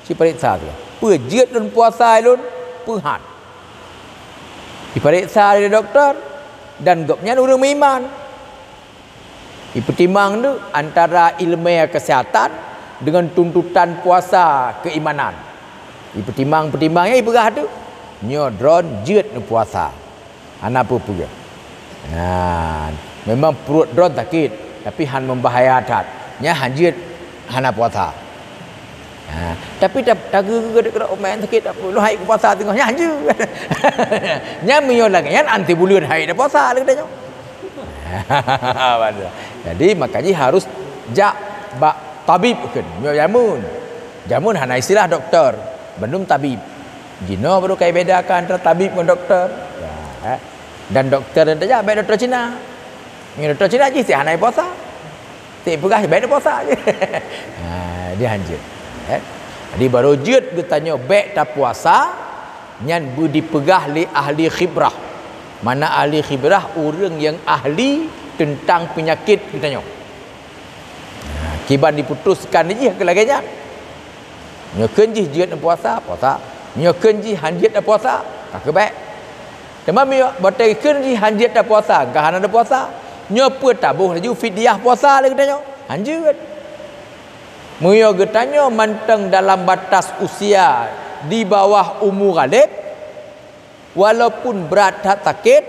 Ci pareksa sigoe. Peue jeuet lôn puasa hai lôn, peue han?" Jipareksa lé dokto dan gobnyan ureueng meuiman. Ipeutimang deuh antara ileumèe keuseuhatan deungon tuntutan puasa keuimanan. Ipeutimang-peutimang nyan ipeugah deuh, "Nyoe droen jeuet neupuasa. Hana peue-peue. Nah, memang pruet droen sakét, tapi han meubahaya that. Nyan han jeuet hana puasa." Ha, tapi ta-, tageugeuet keudroe, "Oh, meunan sakét, tak apeue, lôn hai kupuasa teungoh nyan jeuet." Nyan meunyoe lagèe nyan, anti buleuen hai tapuasa lé geutanyoe. Jadi, maka jih harus jak bak tabib kheun. Meunyoe jameun, jameun hana istilah dokto, bandum tabib. Jinoe baru ka ibedakan antara tabib ngon dokto. Ya, eh. Dan dokto nyang tajak bèk dokto Cina. Ngon dokto Cina jih sit hana ipuasa. Sit peugah bèk tapuasa. Ha, dia hanjeuet. Eh? Jadi baru jeuet geutanyoe bèk tapuasa, nyan beu dipeugah lé ahli khibrah. Mana ahli khibrah? Ureueng nyang ahli teuntang peunyakét geutanyoe. Ha, kiban diputoskan jih keu lagèe nyan. Nyoe kheun jih jeuet neupuasa, puasa. Nyoe kheun jih hanjeuet tapuasa, ka keuh bèk. Teuma meunyoe watèe kheun jih hanjeuet tapuasa, ka hana tapuasa, nyoe peue taboh laju fidyah puasa lé geutanyoe? Hanjeuet. Meunyoe geutanyoe mantong dalam batas usia di bawah umu ghalib, walaupun brat that sakét,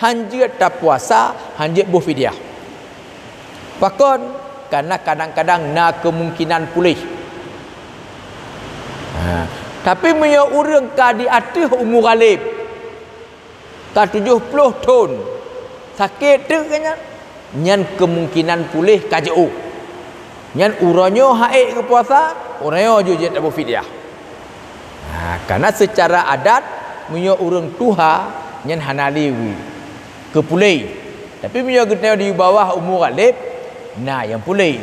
hanjeuet tapuasa, hanjeuet boh fidyah. Pakon? Karena kadang-kadang na keumungkinan puléh. Ha, tapi meunyoe ureueng ka di ateueh umu ghalib, ka tujoh ploh thon, sakét teuk nyan, nyan keumungkinan puléh ka jiôh. Nyan uroe nyoe han ék geupuasa, uroe nyoe jeuet taboh fidyah. Ha, karena secara adat, meunyoe ureueng tuha, nyan hana lé keu puléh. Tapi meunyoe geutanyoe di bawah umu ghalib, na nyang puléh.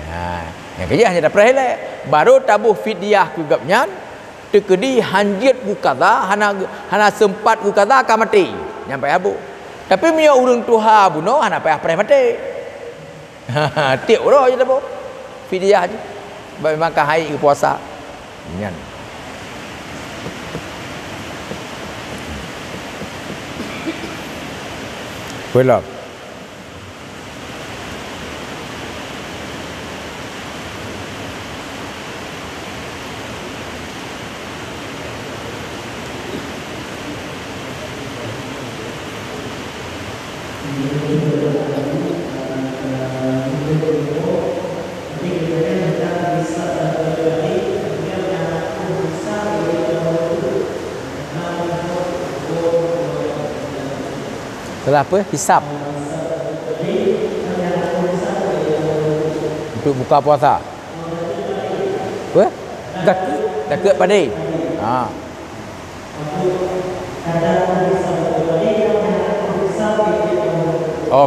Ha, nyang keujih hana tapreh ilèe. Baru taboh fidyah keu gobnyan, teukeudi hanjeuet geukaza, hana, hana seumpat geukaza ka maté. Nyan payah boh. Tapi meunyoe ureueng tuha bunoe, hana payah preh maté. Tiep uroe jeuet taboh fidyah jih. Sebab memang ka han ék geupuasa. Nyan. Peulom. Salah apa? Hisab. Untuk buka puasa. Apa? Zakeuet, zakeuet padé. Ha.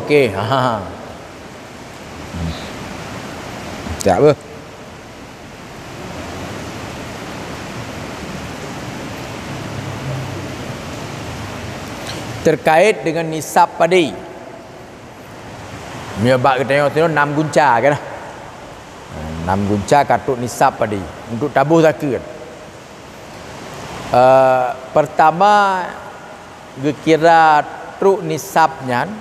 Okey. Ha. Tak apa. Terkait dengan nisab padé. Meunyoe bak geutanyoe sinoe nam gunca kan? Nam gunca ka trok nisab padé untuk taboh zakeuet. Eh, pertama, geukira trok nisab nyan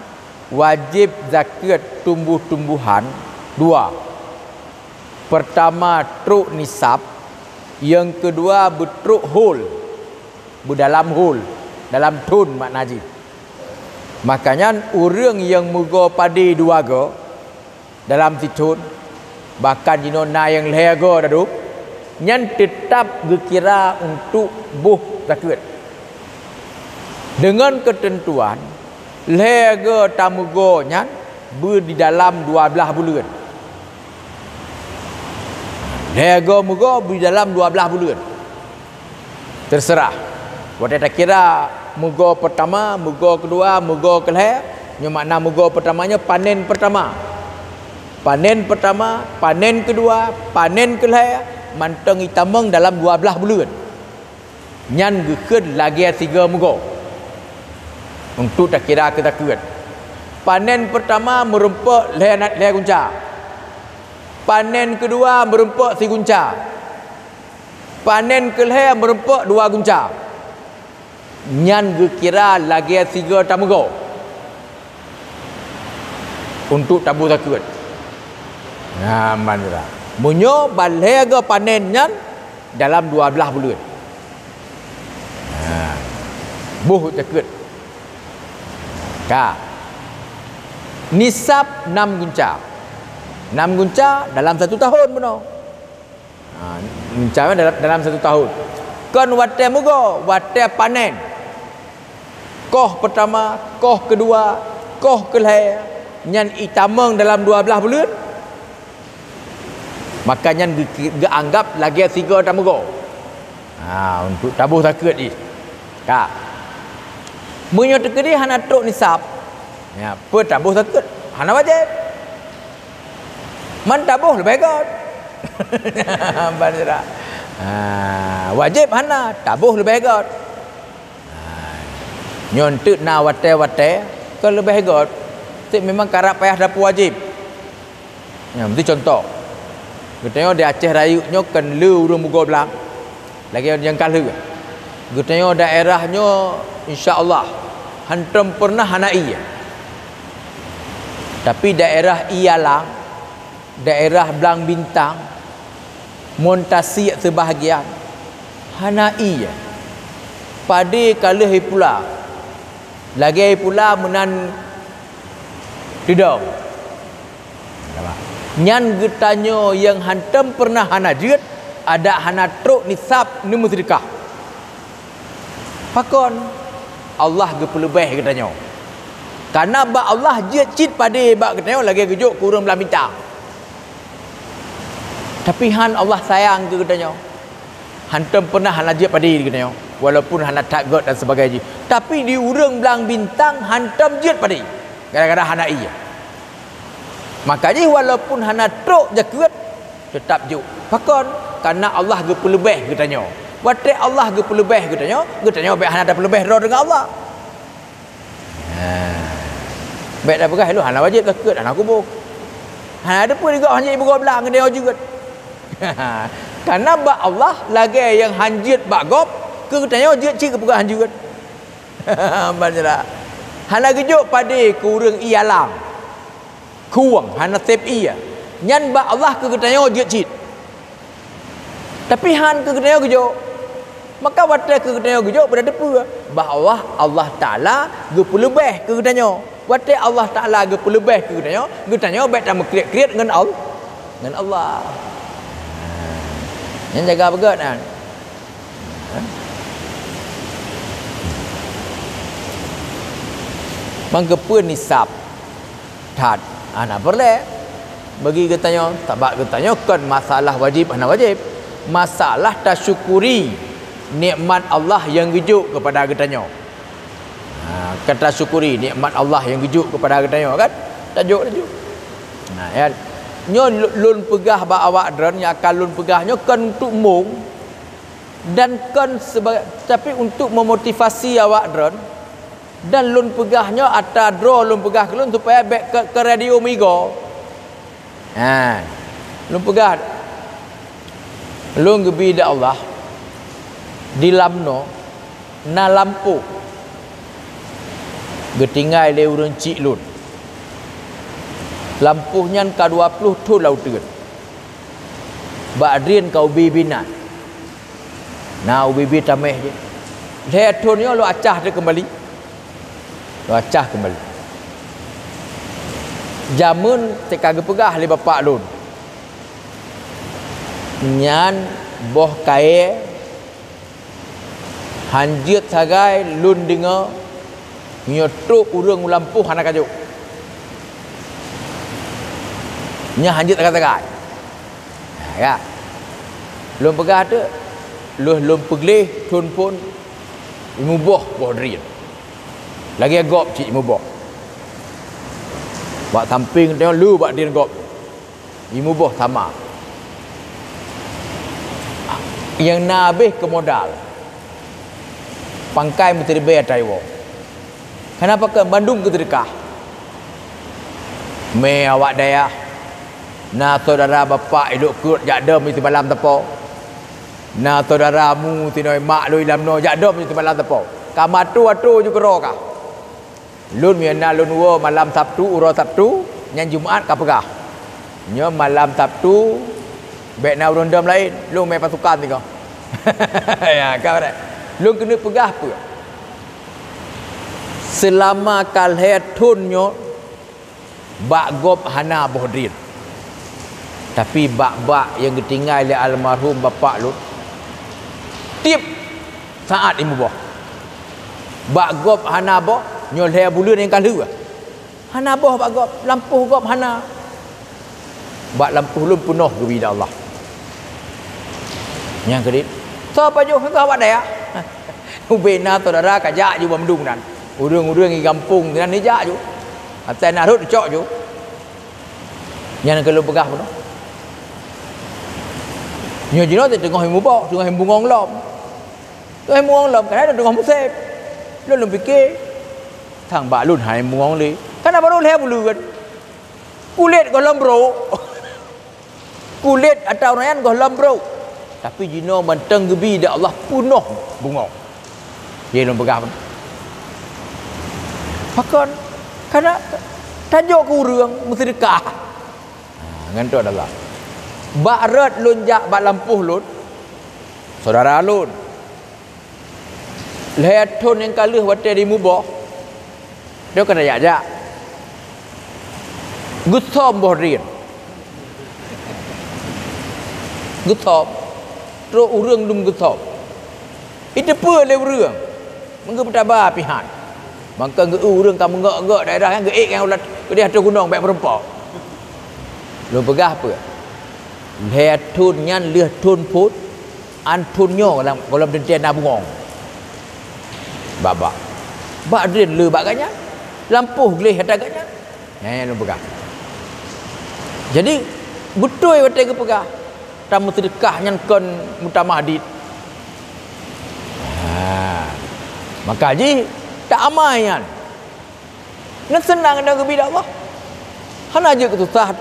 wajéb zakeuet tumbuh-tumbuhan dua. Pertama trok nisab, nyang keudua beutrok hol, beudalam hol, dalam thon makna jih. Maka nyan ureuëng nyang meugoe padé dua goe dalam sithon, bahkan jinoe na nyang lhée goe dadum, nyan teutab geukira untuk boh zakeuet. Deungon keuteuntuan, lhée goe tameugoe nyan beu di dalam dua blaih buleuen. Lhée goe meugoe beu di dalam dua blaih buleuen. Terserah. Watée takira meugoe peurtama, meugoe keudua, meugoe keulhée, nyoe makna meugoe peurtama nyoe panen peurtama. Panen peurtama, panen keudua, panen keulhée, mantong itamong dalam dua blaih buleuen. Nyan geukheun lagée sigoe meugoe. Untuk takira keu zakeuet. Panen peurtama meurumpok lhée na-, lhée gunca. Panen keudua meurumpok sigunca. Panen keulhée meurumpok dua gunca. Nyan geukira lagée sigoe tameugoe untuk taboh zakeuet. Nah, mandra. Meunyoe ban lhée goe panen nyan dalam dua blaih buleuen. Nah, boh zakeuet. Ka. Nisab nam gunca. Nam gunca dalam satu tahun bunoe. Ha, misalnya dalam, dalam satu tahun. Kon watée meugoe, watée panen. Koh peurtama, koh keudua, koh keulhée, nyan itamong dalam dua blaih buleuen. Maka nyan geu-, geuanggab lagée sigoe tameugoe. Ha, untuk taboh zakeuet jih. Ka. Meunyoe teukeudi hana trok nisab, ya, peue taboh zakeuet? Hana wajéb. Man taboh leubeh göt. Ban sira. Ha, wajéb hana, taboh leubeh göt. Ha, nyoe teuk na watée-watée kon leubeh göt. Cit memang karab payah taboh wajéb. Nyan, meusti contoh. Geutanyoe di Aceh Rayeuk nyoe kon le ureuëng meugoe blang. Lagée nyang ka lheueh. Geutanyoe daerah nyoe, insya Allah, hantom peureunah hana ié. Tapi daerah Ialang, daerah Blang Bintang, Mon Tasiek seubahagian, hana ié. Padé ka lheueh ipula. Lagée ipula meunan teudong. Nyan geutanyoe nyang hantom peureunah hana jeuet, adak hana trok nisab neumeuseudeukah. Pakon? Allah geupeuleubeh geutanyoe. Kareuna bak Allah jeuet cit padé bak geutanyoe lagée geujok keu ureuëng Blang Bintang. Tapi han Allah sayang keu geutanyoe. Hantom peureunah hana jeuet padé di geutanyoe, walaupun hana that göt dan sebagainya. Tapi di ureuëng Blang Bintang hantom jeuet padé, gara-gara hana ié. Maka jih walaupun hana trok zakeuet, teutap jok. Pakon? Kareuna Allah geupeuleubeh geutanyoe. Watée Allah geupeuleubeh geutanyoe, geutanyoe bék hana tapeuleubeh droe deungon Allah. Ha. Bék tapeugah, "Lôn hana wajéb zakeuet, hana kuboh." Hana teupeue digok hana jeuet beugoe blang geutanyoe jeuet. Kareuna bak Allah lagée nyang han jeuet bak gob, keu geutanyoe jeuet cit geupeugah han jeuet. Ban sira. Hana geujok padé keu ureuëng Ialang. Khueng hana sép ié. Nyan bak Allah keu geutanyoe jeuet cit. Tapi han keu geutanyoe geujok. Maka watée keu geutanyoe geujok, beuna teupeue bahwa Allah Taala geupeuleubeh keu geutanyoe. Watée Allah Taala geupeuleubeh keu geutanyoe, geutanyoe bék tameukriet-kriet ngon Al-, ngon Allah. Nyan jaga beugét nyan. Mangke peue nisab? That hana peureulée bagi geutanyoe, sabab geutanyoe kon masalah wajéb hana wajéb, masalah tasyukuri nikmat Allah nyang geujok keupada geutanyoe. Ha, ka tasyukuri nikmat Allah nyang geujok keupada geutanyoe kan? Tajok, tajok. Nah, ya. Nyoe lu-, lôn peugah bak awak droen, nyang akan lôn peugah nyoe kon untuk mong dan kon seba-, tapi untuk memotivasi awak droen. Dan lôn peugah nyoe atra droe lôn peugah keu lôn supaya bék keu, keu radio meuigoe. Ha. Lôn peugah, lôn geubi lé Allah Di Lamno na lampôh geutinggai lé ureuëng chik lôn. Lampôh nyan ka dua ploh thon lam uteuen. Bak drien ka ubé-bé na. Na ubé-bé taméh jih. Lhée thon nyoe lôn acah teuk keumbali. Lôn acah keumbali. Jameun teuka geupeugah lé bapak lôn, nyan boh kayée hanjeuet sagai lôn deungoe, meunyoe trok ureuëng u lampôh hana kajok. Nyan hanjeuet sagai-sagai. Ha, ya. Lôn peugah teuk, lheueh lôn peugleh thon phon, imuboh boh drien. Lagée gob cit imuboh. Bak sampéng teungoh le bak drien gob. Imuboh sama. Nyang na habéh keu modal. Pangkai meuteuribée ata iwoe. Kenapa keu bandum geuteudeukah? Mé awak dayah, na syedara bapak ilok keuet jak dom simalam teupô. Na syedara mu sinoe mak lôn ilam noe jak dom simalam teupô. Ka meuatô-atô ju keudroe kah. Lôn meunyoe na lôn woe malam Sabtu, uroe Sabtu, nyan Jumat ka peugah. Nyoe malam Sabtu, bék na ureuëng dom laén, lôn mé pasukan sigoe. Ya, ka beureh. Lôn keuneuk peugah peue? Seulama ka lhée thon nyoe, bak gob hana boh drien. Tapi bak-bak nyang geutinggai lé almarhum bapak lôn, tieb saát imuboh. Bak gob hana boh, nyoe lhée buleuen nyang ka lheueh. Hana boh bak gob, lampôh gob hana. Bak lampôh lôn peunoh geubi di Allah. Nyang keudit, soe pajoh keu awak dayah? Ubé na syedara ka jak ju bandum nan. Ureuëng-ureuëng di gampông nan nijak ju. Asai na rhot cok ju. Nyan keuh lôn peugah bunoe. Nyoe jinoe teungoh imuboh, teungoh ibungong lom. Teungoh ibungong lom, kadang teungoh musém. Lôn lôn pike, sang bak lôn hai bungong lé. Kana barô lhée buleuen. Kulét gohlom brok. Kulét atawa nyan gohlom brok. Tapi jinoe mantong geubi di Allah peunoh bungong. Ye lôn peugah. Pakon? Kana tajok keu ureuëng meuseudeukah. Ha, ngon tu adalah bak rot lôn jak bak lampôh lôn, syedara lôn. Lhée thon nyang ka lheueh watée imuboh, dia keuneuk jak-jak. Geusom boh drien. Geusom. Trok ureuëng dum geusom. Iteupeue lé ureuëng, meungeue peutaba pihan. Mangkang geu ureuëng ka meungok-ngok daerah nyan geuék nyang ulat keudeh ateueh gunong bék meurumpok. Lôn peugah peue? Lhée thon nyan lheueh thon phon, an thon nyoe lam gohlom teuntée na bungong. Bak-bak. Bak drien le bak gobnyan. Lampôh gleh ata gobnyan. Nyan nyang lôn peugah. Jadi, beutôi watée geupeugah, tameuseudeukah nyan kon meutamah dit. Ha. Maka jih, ta amai nyan. Neuseunang dan geubi di Allah. Hana jeuet keu susah,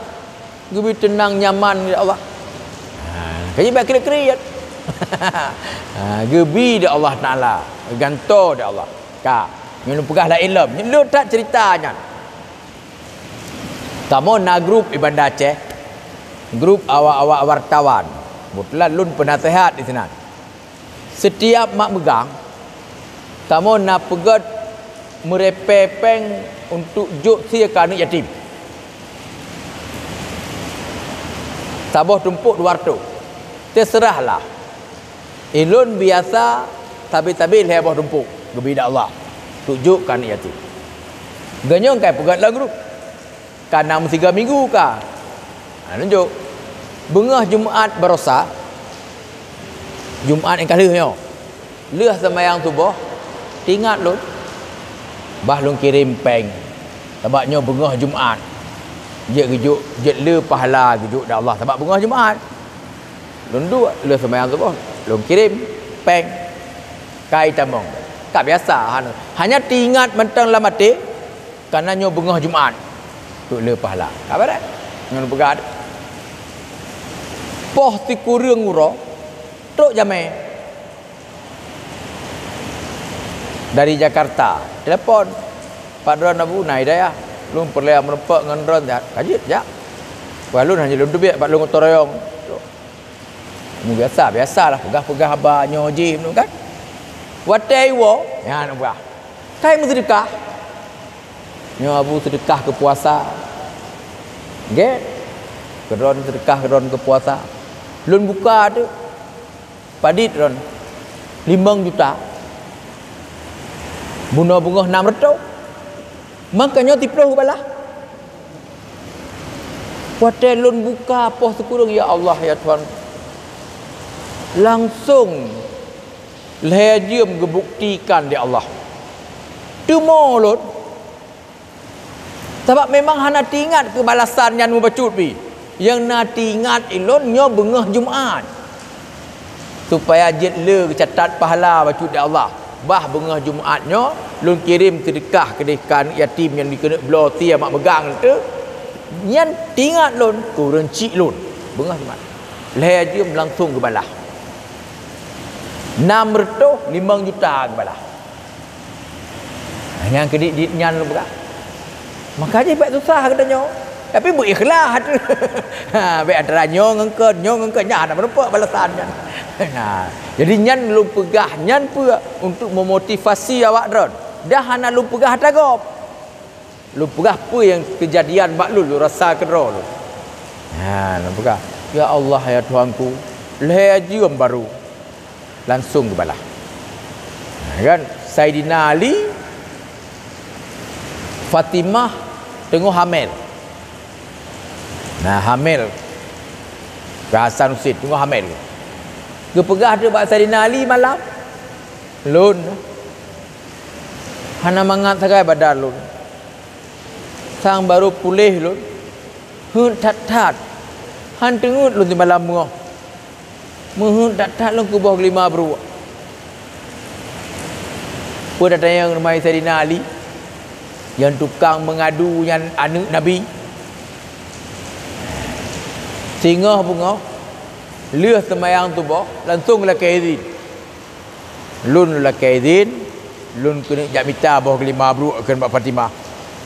geubi teunang nyaman di Allah. Ha, ka jih bak kriet-kriet. Ha, geubi di Allah Taala, geugantoe di Allah. Ka, nyoe lôn peugah laén lom. Nyoe lôn that ceurita nyan. Kamoe na grup di Banda Aceh, grup awak-awak wartawan. Keubeutulan lôn peunaseuhat di sinan. Sitiap mak meugang, kamoe na peugét meuripée péng untuk jok sie keu aneuëk yatim. Saboh tumpôk dua reutôh. Teuseurahlah. Ilôn biasa sabe-sabe lhée boh tumpôk geubi di Allah, untuk jok keu aneuëk yatim. Geunyong kai peugét lam grup. Ka na meusigoe minggu ka. Ha, nunjok. Beungoh Jumat barosa, Jumat nyang ka lheueh nyoe, lheueh seumayang suboh, teuingat lôn, bah lôn kirém péng, sabab nyoe beungoh Jumat. Jeuet geujok, jeuet le pahala geujok di Allah sabab beungoh Jumat. Lôn duek, lheueh seumayang suboh, lôn kirém péng. Kai tamong. Ka biasa, hana. Hanya teuingat mantong lam até, Kana nyoe beungoh Jumat, trok le pahala. Ka bareh? Ngon peugah, poh sikureueng uroe, trok jamé. Dari Jakarta, telepon, "Pak Dron Abu, na i dayah. Lôn peureulée meureumpok ngon Dron, ka jeuet jak." Wah, lôn hana lôn teubiet, bak lôn gotong royong. Nyoe biasa, biasalah, peugah-peugah haba nyoe jih, kan? Watée iwoe, nyan peugah, "Kai meuseudeukah." Nyoe Abu seudeukah keu puasa. Gét. Keudroe seudeukah keudroe keu puasa. Lôn buka teuk. Padit droe. Limong juta. Bunoe beungoh nam reutôh. Maka nyoe siploh balah. Watée lôn buka poh sikureueng, ya Allah, ya Tuhan. Langsong lhée jeuem geubuktikan lé Allah. Teumo lôn. Sabab memang hana teuingat keu balasan nyan mubacut pih. Nyang na teuingat ilôn nyoe beungoh Jumat. Supaya jeuet le geucatat pahala bacut di Allah. Bah beungoh Jumat nyoe, lôn kirém seudeukah keudeh keu aneuk yatim nyang dikeuneuk bloe sie mak meugang teuh. Nyan teuingat lôn, keu ureueng chik lôn. Beungoh Jumat. Lhée jeuem langsong geubalah. Nam reutôh limong juta geubalah. Nyang keudiek-diek nyan lôn peugah. Maka jih bék susah geutanyoe. Tapi beu ikhlas. Ha, bék antara nyoe ngon keu, nyoe ngon keu, nyan hana meurumpok balasan nyan. Ha, jadi nyan lôn peugah nyan peue untuk memotivasi awak droe. Dah hana lôn peugah atra gob. Lôn peugah peue nyang keujadian bak lôn, lôn rasa keudroe lôn. Ha, lôn peugah, "Ya Allah, ya Tuhanku, lhée jeuem baru." Langsong geubalah. Ha, kan? Saidina Ali, Fatimah teungoh hamel. Nah, hamel. Keu Hasan Husein teungoh hamel. Geupeugah teuk bak Saidina Ali malam, "Lôn hana mangat sagai badan lôn. Sang barô puléh lôn. Heuet that-that. Han teungeut lôn simalam beungoh. Meuheuet that-that lôn keu boh geulima bruek." Peue tatanyong rumoh Saidina Ali, nyang tukang meungadu nyan aneuk Nabi. Singoh beungoh, lheueh seumayang suboh, langsong lakée idhin. Lôn lakée idhin, lôn keuneuk jak mita boh geulima bruek kheun bak Fatimah.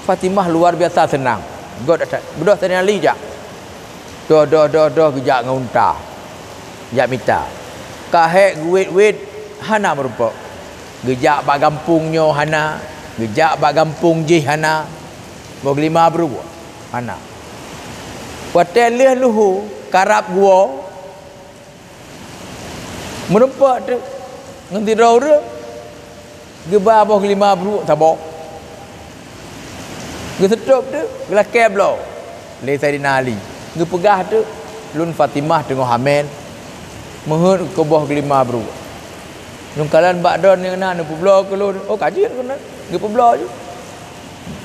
Fatimah luar biasa seunang. Göt that-that. Beudôh Saidina Ali jak. Doh, doh, doh, doh geujak ngon unta. Jak mita. Ka hék geuwét-wét hana meurumpok. Geujak bak gampông nyoe hana, geujak bak gampông jih hana. Boh geulima bruek hana. Watée lheueh luho karab geuwoe, meurumpok teuk ngon sidroe ureuëng, geuba boh geulima bruek saboh. Geuseutôb teuk, geulakée bloe lé Saidina Ali. Geupeugah teuk, "Lôn Fatimah teungoh hamel, meuheuet keu boh geulima bruek. Lôn kalon bak droeneuh na neupeubloe keu lôn." "Oh, ka jeuet keunan." Geupeubloe ju.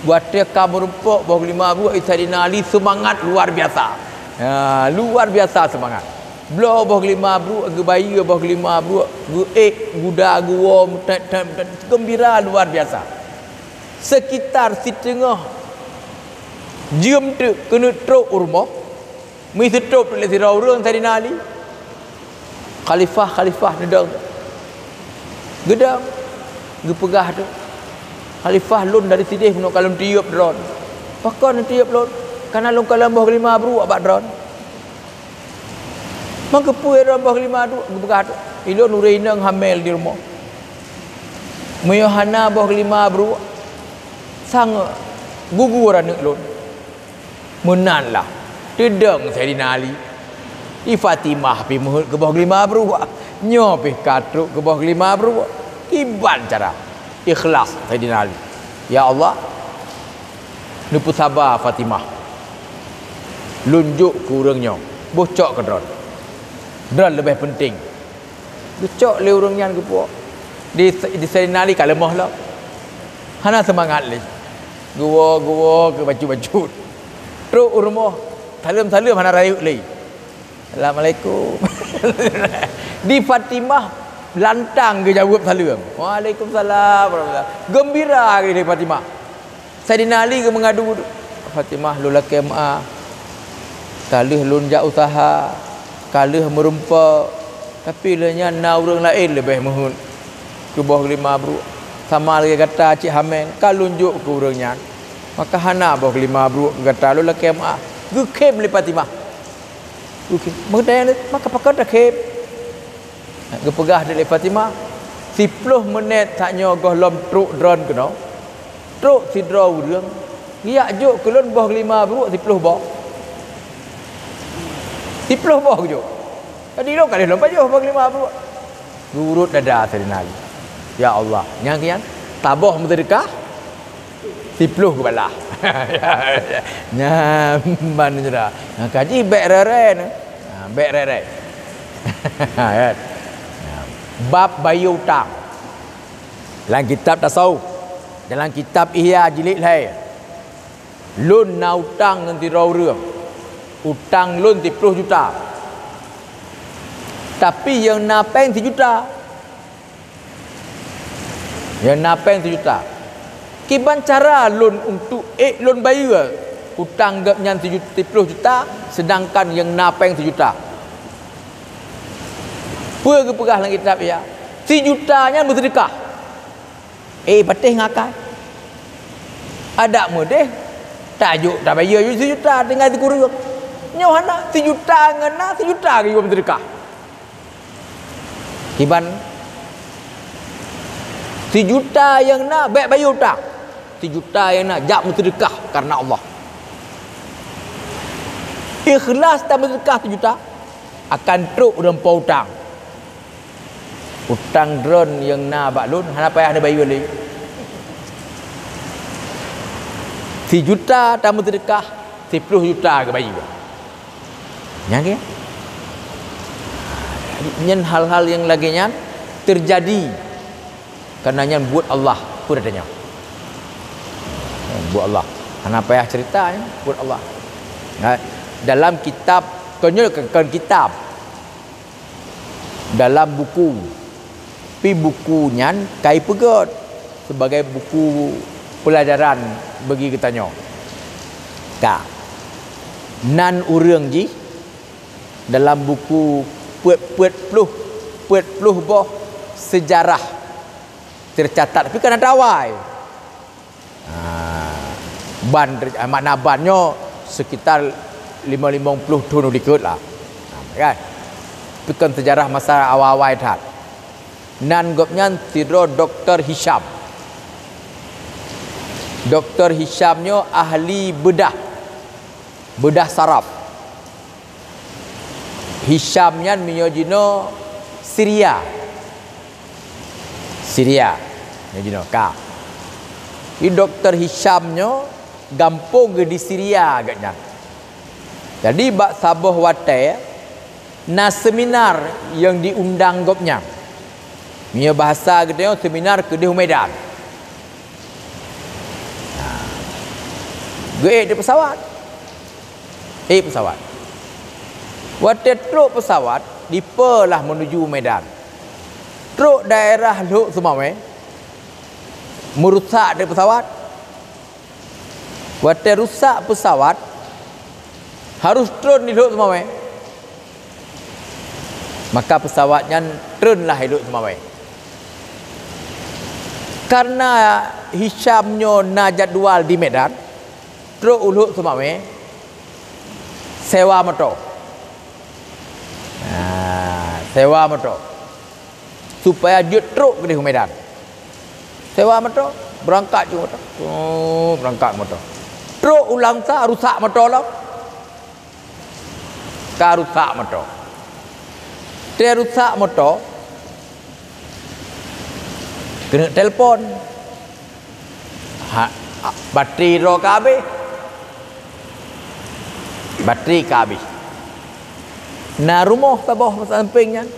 Watée ka meurumpok boh geulima bruek, Saidina Ali seumangat luar biasa. Ha, luar biasa seumangat. Bloe boh geulima bruek, geubayeue boh geulima bruek, geuék guda geuwoe meutet-tet, meutet, geumbira luar biasa. Sekitar siteungoh jeuem teuk keuneuk trok u rumoh, meuseutôb lé sidroe ureuëng Saidina Ali. Khalifah, khalifah neudong. Geudong, geupeugah teuk, "Khalifah, lôn dari sideh meunoe ka lôn tiyeub droen." "Pakon neutiyeub lôn?" "Kana lôn kalon boh geulima bruek bak droen." "Meukeupue droen boh geulima bruek?" Geupeugah teuk, "Ilôn ureuëng inong hamel di rumoh. Meunyoe hana boh geulima bruek, sang gugur aneuk lôn." Meunan lah, teudong Saidina Ali. Di Fatimah pih meuheuet keu boh geulima bruek, nyoe pih ka trok keu boh geulima bruek. Kiban cara ikhlas Saidina Ali. "Ya Allah, neupeusaba Fatimah. Lôn jok keu ureuëng nyoe, boh cok keu droen. Droen leubeh peunteng." Geucok lé ureuëng nyan geupuwoe. Di, di Saidina Ali ka leumoh lom. Hana seumangat lé. Geuwoe, geuwoe keu bacut-bacut. Trok u rumoh, saleuem-saleuem hana rayeuk lé. "Assalamualaikum." Di Fatimah lantang geujaweueb saleuem. "Waalaikumsalam warahmatullah." Geumbira lé Fatimah. Saidina Ali geumeungadu, "Fatimah, lôn lakée meuáh. Ka lheueh lôn jak useuha, ka lheueh meurumpok, tapi lheueh nyan na ureuëng laén leubeh meuheuet keu boh geulima bruek." Sama lagée gata cit hamé, ka lôn jok keu ureuëng nyan. Maka hana boh geulima brok keu gata, lôn lakée meuáh. Geukhém lé Fatimah. Geukhém. Meunan, maka pakon takhém? Geupeugah lé Fatimah, "Siploh meunét that nyoe gohlom trok droen keunoe, trok sidroe ureuëng, geujak jok keu lôn boh geulima brok siploh boh." Siploh boh geujok. Jadi lôn ka lheueh lôn pajoh boh geulima brok. Geurot dada Saidina Ali. Ya Allah, nyang kian taboh meuseudeukah siploh geubalah. Nyan ban jera. Nyang kaji bék rere ni. Ha, bék rere. Kan? Bab bayeue utang. Dalam kitab tasawuf, dalam kitab Ihya jilid lhée. Lôn na utang ngon sidroe ureuëng. Utang lôn siploh juta. Tapi nyang na péng sijuta. Nyang na péng sijuta. Kiban cara lôn untuk ék lôn bayeue utang gobnyan siju-, siploh juta, seudangkan nyang na péng sijuta? Peue geupeugah lam kitab Ihya? Sijuta nyan meuseudeukah. Eh, patéh ngakai. Adak meudeh, tajok tabayeue sijuta tinggai sikureueng. Nyoe hana, sijuta ngon na, sijuta geuyue meuseudeukah. Kiban sijuta nyang na, bék bayeue utang. Sijuta nyang na, jak meuseudeukah kareuna Allah. Ikhlas tameuseudeukah sijuta, akan trok ureuëng po utang. Utang droen nyang na bak lôn hana payah neubayeue lé. Sijuta tameuseudeukah, siploh juta geubayeue. Nyan keuh. Nyan hal-hal nyang lagée nyan teujadi kareuna nyan buet Allah peue tanyoe. Buet Allah. Hana payah cerita nyan, buet Allah. Nah, dalam kitab, kon nyoe kon kitab. Dalam buku. Pi buku nyan ka ipeugét sibagai buku peulajaran bagi geutanyoe. Ka. Nan ureuëng jih dalam buku peuet-peuet ploh, peuet ploh boh seujarah teucatat, tapi kan ada awai. Ha, ban, makna ban nyoe sekitar lima limong ploh thon u likot lah. Ha, kan? Tapi kan seujarah masa awai-awai that. Nan gobnyan sidroe Doktor Hisham. Doktor Hisham nyoe ahli beudah, beudah saraf. Hisham nyan meunyoe jinoe Syria. Syria. Meunyoe jinoe ka. Di Doktor Hisham nyoe gampông geuh di Syria gobnyan. Jadi bak saboh watée na seminar nyang diundang gobnyan. Meunyoe bahasa geutanyoe seminar keudeh u Medan. Geuék di pesawat. Eh, pesawat. Watée trok pesawat, dipeue lah menuju Medan. Trok daerah Lhokseumawe, meurusak di pesawat. Watée rusak pesawat, harôh tron di Lhokseumawe. Maka pesawat nyan tron lah i Lhokseumawe. Kareuna Hisham nyoe na jadwal di Medan, trok u Lhokseumawe, sewa moto. Nah, sewa moto. Supaya jeuet trok keudeh u Medan. Sewa moto, beurangkat ju moto. Oh, beurangkat moto. Trok u Langsa, rusak moto lom. Ka rusak moto. Teurusak moto, keuneuk telepon. Ha, batri droe ka habéh. Batri ka habéh. Na rumoh saboh sampéng nyan.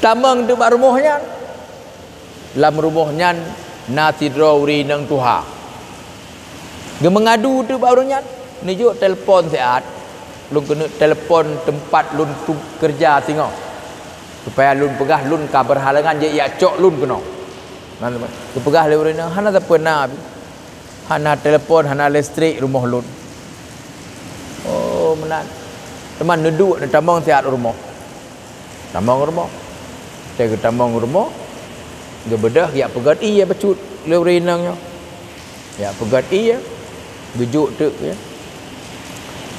Tamong teuk bak rumoh nyan. Lam rumoh nyan na sidroe ureuëng inong tuha. Geumeungadu teuk bak ureuëng nyan, "Neujok telepon siat, lôn keuneuk telepon teumpat lôn tu keureuja singoh, supaya lôn peugah lôn ka beuhalangan jeuet jak cok lôn keunoe." Geupeugah lé ureuëng nyan, "Hana sapeue na, hana telepon, hana listrik rumoh lôn." "Oh, meunan." Teuma neuduek neutamong siat u rumoh. Tamong rumoh. Watée geutamong rumoh, Geubeudôh, geujak peugöt ié bacut lé ureuëng inong nyoe. Geujak peugöt ié, geujok teuk, ya.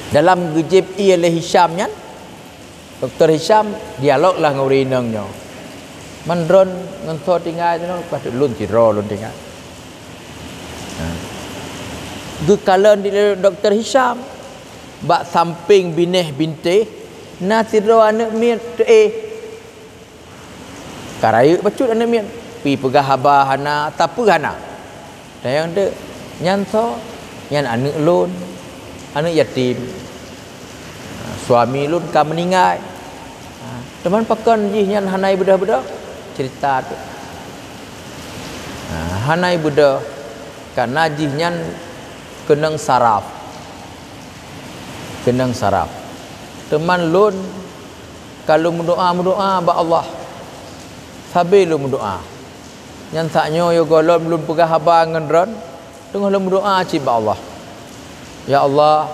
Dalam geujieb ié lé Hisham nyan, Dokto Hisham dialog lah ngon ureuëng inong nyoe. Man droen ngon soe tinggai teunoe, leupah lôn sidroe lôn tinggai. Ha. Geukalon di Dokto Hisham, bak sampéng binéh bintéh, na sidroe aneuëk miet teuéh. Ka rayeuk bacut aneuëk miet, pi peugah haba hana, sapeue hana. Tanyong teuk, nyan soe? Nyan aneuëk lôn, aneuëk yatim. Suami lôn ka meuninggai. Teuma pakon jih nyan hana ibeudôh-beudôh? Ceurita teuk. Hana ibeudôh, kareuna jih nyan keunong saraf. Keunong saraf. Teuma lôn ka lôn meudoa-meudoa bak Allah. Sabe lôn meudoa. Nyan saat nyoe yôh gohlom lôn peugah haba ngon droen, teungoh lôn meudoa cit bak Allah. Ya Allah,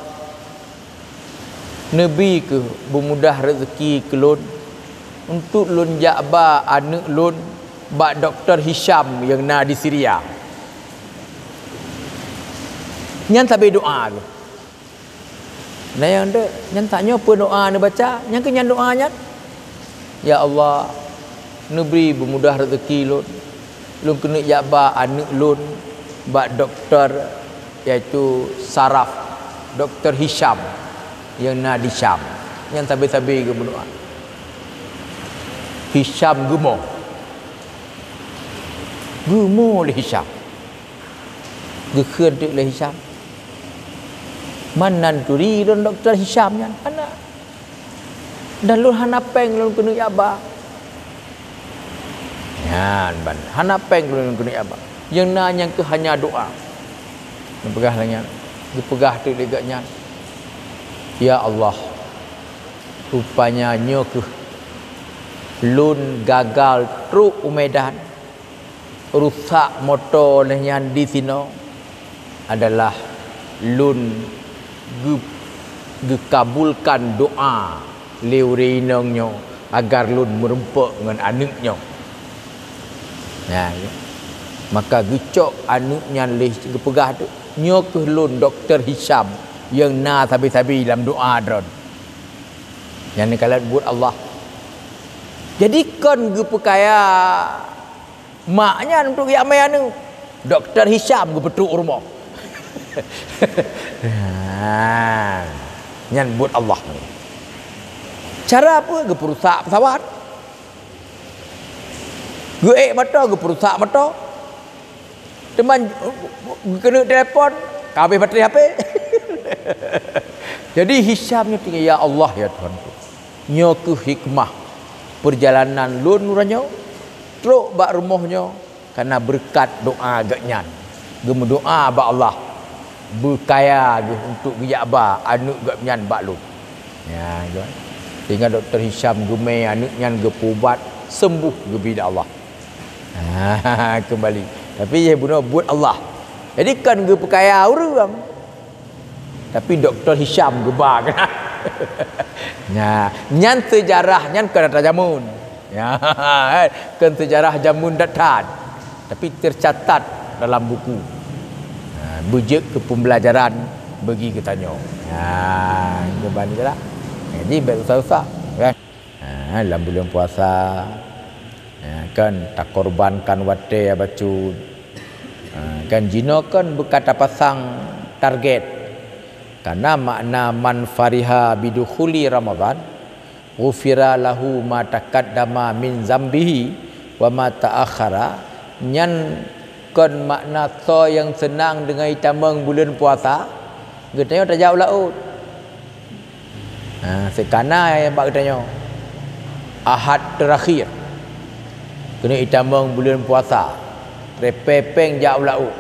neubi kheueh beumudah reuzeuki keu lôn, untuk lôn jak ba aneuëk lôn bak Dokto Hisham nyang na di Syria. Nyan sabe doa kheueh. Nah, nyang deuek, nyan tanyoe peue doa neubaca, nyang keu nyan doa nyan. Ya Allah, neubri beumudah reuzeuki lôn. Lôn keuneuk jak ba aneuëk lôn bak dokto, yaitu saraf, Dokto Hisham nyang na di Syam. Nyan sabe-sabe geumeudoa. Hisham geumoe. Geumoe lé Hisham. Geukheun teuk lé Hisham. Man nan turi lôn Dokto Hisham nyan? Hana. Dan lôn hana péng lôn keuneuk jak ba. Nyan ban, hana péng lôn keuneuk jak ba. Nyang na nyang keuh hanya doa. Geupeugah lagée nyan. Geupeugah teuk lé gobnyan, "Ya Allah, rupanya nyoe kheueh lôn gagal trok u Medan." Rusak moto lheueh nyan disinoe adalah lôn geu-, geukabulkan doa lé ureuëng inong nyoe agar lôn meurumpok ngon aneuëk nyoe. Nah, ya. Maka geucok aneuëk nyan lé geupeugah teuk, "Nyoe kheueh lôn Dokto Hisham nyang na sabe-sabe lam doa droen." Nyan kalon buet Allah. Jadi kon geupeukaya mak nyan untuk geujak mé aneuëk. Dokto Hisham geupeutrok rumoh. Nyan buet Allah. Cara peue? Geupeurusak pesawat. Geuék moto, geupeurusak moto. Teuma geukeuneuk telepon, ka habéh batri H P. Jadi Hisham nyoe tinggai, "Ya Allah, ya Tuhanku, nyoe kheueh hikmah peurjalanan lôn uroe nyoe trok bak rumoh nyoe kareuna beureukat doa gobnyan." Geumeudoa bak Allah, beukaya geuh untuk geujak ba aneuëk gobnyan bak lôn. Ya, kan? Sehingga Dokto Hisham geumé aneuëk nyan geupeuubat, sembuh geubri lé Allah. Ah, kembali. Tapi yeh bunoe buet Allah. Jadi kon geupeukaya ureuëng. Tapi Dokto Hisham geuba keunan. Nah, nyan seujarah nyan kon atra jameun. Ya, kon seujarah jameun that-that. Tapi teucatat dalam buku. Nah, beujeuet keu pembelajaran bagi geutanyoe. Nah, kembali lah. Jadi baik usah-usah, kan? Ha, lam buleuen puasa, ha, kan takorbankan watée bacut. Ha, kan jinoe kan beuka tapasang target. Karena makna man fariha bidukhuli Ramadan, ghufira lahu ma taqaddama min zambihi wa ma ta'akhara, nyan kon makna soe nyang seunang deungon itamong buleuen puasa, geutanyoe tajak u laôt. Ha, seukana bak geutanyoe, Ahad teurakhir keuneuk itamong buleuen puasa, reupée péng jak u laôt.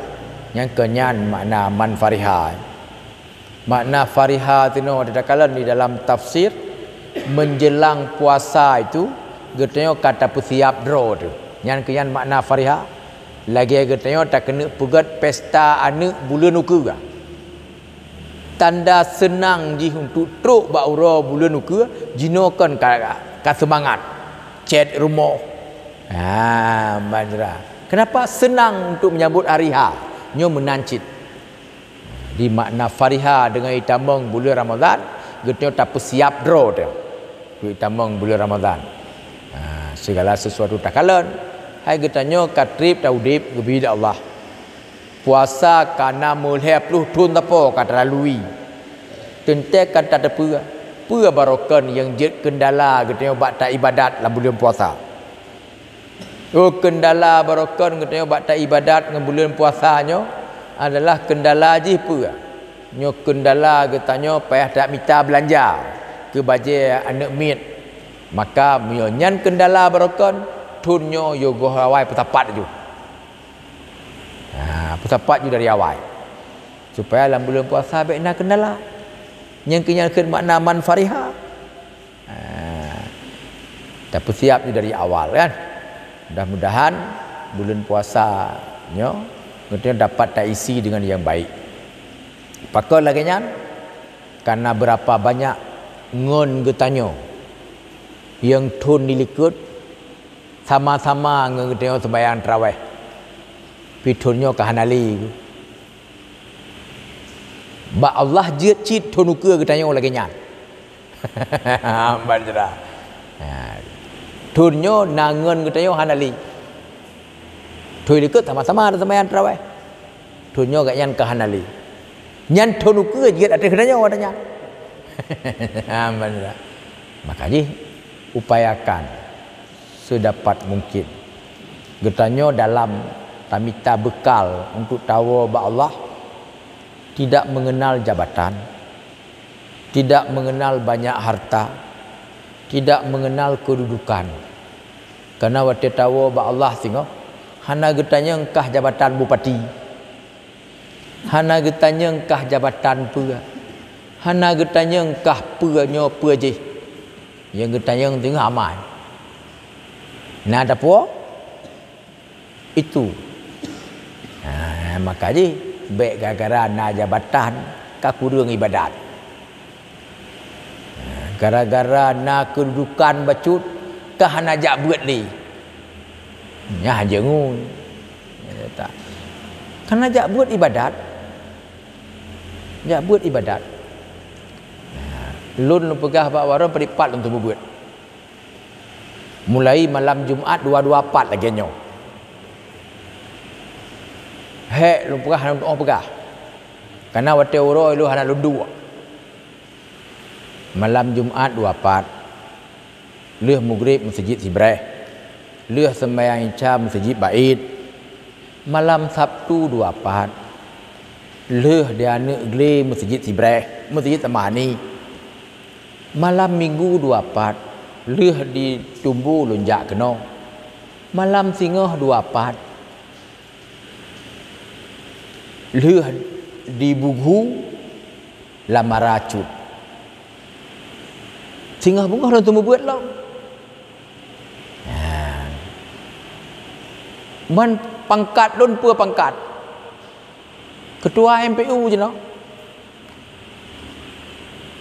Nyang keu nyan makna man fariha. Makna fariha teunoe teukalon di dalam tafsir, meunjeulang puasa itu geutanyoe ka tapeusiab droe teuh. Nyan keu nyan makna fariha. Lagée geutanyoe takeuneuk peugét pesta aneuëk buleuen ukeue. Tanda seunang jih untuk trok bak uroe buleuen ukeue, jinoe kon ka, ka seumangat. Cét rumoh, Ha, manjra. Kenapa senang untuk menyambut hari ha? Nyoe meunan cit. Di makna fariha deungon itamong buleuen Ramadhan, geutanyoe tapeusiap droe teuh. Keu itamong buleuen Ramadhan. Ha, segala sesuatu takalon. Hai geutanyoe ka treb taudeb geubri lé Allah. Puasa ka na meulhèe ploh thon tapo ka talalui. Teuntèe ka tateupeue, peue baroekon nyang jeuet keundala geutanyoe bak taibadat lam buleuen puasa. Oh, keundala baroekon geutanyoe bak taibadat ngon buleuen puasa nyoe adalah keundala jih peue? Nyoe keundala geutanyoe payah tamita beulanja keu bajèe aneuk miet. Maka meunyoe nyan keundala baroekon, thon nyoe yôh goh awai peusapat ju. Ha, peusapat ju dari awai. Supaya lam buleuen puasa bèk na keundala. Nyang keu nyan kheun makna man fariha. Ha, tapeusiap ju dari awal, kan? Mudah-mudahan buleuen puasa nyoe geutanyoe dapat taisi deungon nyang baik. Pakon lagèe nyan? Karena beurapa banyak ngon geutanyoe nyang thon dilikot sama-sama ngon geutanyoe seumbahyang tarawèh. Pi thon nyoe ka hana lé. Bak Allah jeuet cit thon ukeue geutanyoe lagèe nyan. Ban jera. Ha. Thon nyoe na ngon geutanyoe hana lé. Thon likot sama-sama taseumbahyang tarawèh. Thon nyoe gobnyan ka hana lé. Nyan thon ukeue jeuet ateueh geutanyoe watèe nyan. Ha, ban jera. Maka jih upayakan sedapat mungkin. Geutanyoe dalam tamita beukal untuk tawoe bak Allah, tidak mengenal jabatan, tidak mengenal banyak harta, tidak mengenal kedudukan. Karena watèe tawoe bak Allah singoh, hana geutanyong kah jabatan bupati. Hana geutanyong kah jabatan peue. Hana geutanyong kah peue nyoe peue jih. Nyang geutanyong teungoh amai. Na tapuwoe? Itu. Ha, maka jih bèk gara-gara na jabatan ka kureueng ibadat. Gara-gara na keududukan bacut, ka hana jak beuet lé. Nyan hanjeuet ngon. Ya, tak. Ka hana jak beuet ibadat. Jak beuet ibadat. Lôn lôn peugah bak warong padit pat lôn teumubeuet. Mulai malam Jumat dua dua pat lagèe nyoe. Hèk lôn peugah hana lôn tu'oh peugah. Karena watèe uroe lôn hana lôn duek. Malam Jumat dua pat, lheueh mugreb meuseujid Sibreh, lheueh seumbahyang Isya meuseujid Bait, malam Sabtu dua pat, lheueh di aneuk glé meuseujid Sibreh, meuseujid Tamahani, malam Minggu dua pat, lheueh di Tumbu lôn jak keunoe, malam Singoh dua pat, lheueh di Bughu lam Mara Cut. Singoh beungoh lôn teumubeuet lom. Ha. Man pangkat lôn peue pangkat? Keutua M P U jinoe.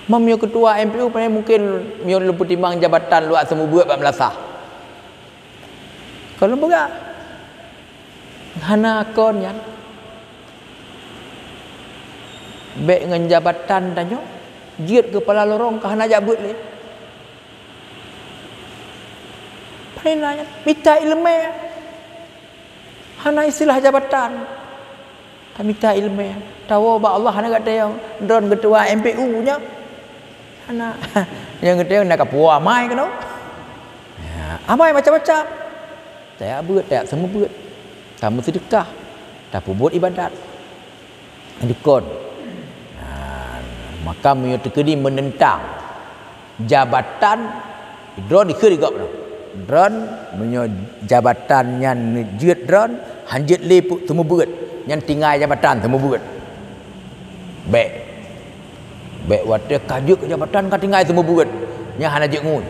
Meunyoe keutua M P U, paléng mungken meunyoe lôn peutimang jabatan luwat teumubeuet bak meulasah. Kon lôn peugah. Hana kon nyan. Bèk ngon jabatan tanyoe, jeuet keupala lorong ka hana jak beuet lé. Paléng na nyan, mita ileumèe. Hana istilah jabatan. Tamita ileumèe. Tawoe bak Allah hana gata nyang droen keutua M P U nyoe. Hana. Nyang gata nyang na kapuwoe amai keunoe. Ya, amai macam-macam. Tajak beuet, tajak seumeubeuet, tameuseudeukah, tapeubuet ibadat. Dukon. Nah, maka meunyoe teukeudi meunentang jabatan, droen dikheun di gob nyoe. Droen, meunyoe jabatan nyan jeuet droen, hanjeuet lé pu-, seumeubeuet, nyan tinggai jabatan seumeubeuet. Bèk. Bèk watèe ka jeuet keu jabatan ka tinggai seumeubeuet. Nyan hana jeuet ngon.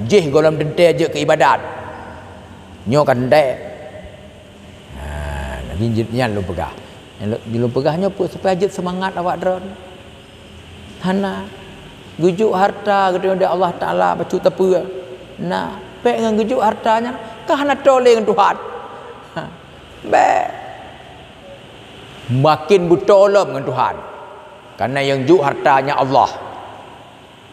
Jih gohlom teuntèe jeuet keu ibadat. Nyoe ka teuntèe. Ha, jadi jeuet nyan lôn peugah. Nyan lôn, lôn peugah nyoe peue, supaya jeuet seumangat awak droen. Hana. Geujok harta geutanyoe di Allah Taala bacut tapeue. Na. Bék ngon geujok harta nyan, ka hana toe lé ngon Tuhan. Ha. Bék. Makin beutôi lom ngon Tuhan. Karena nyang jok harta nyan Allah,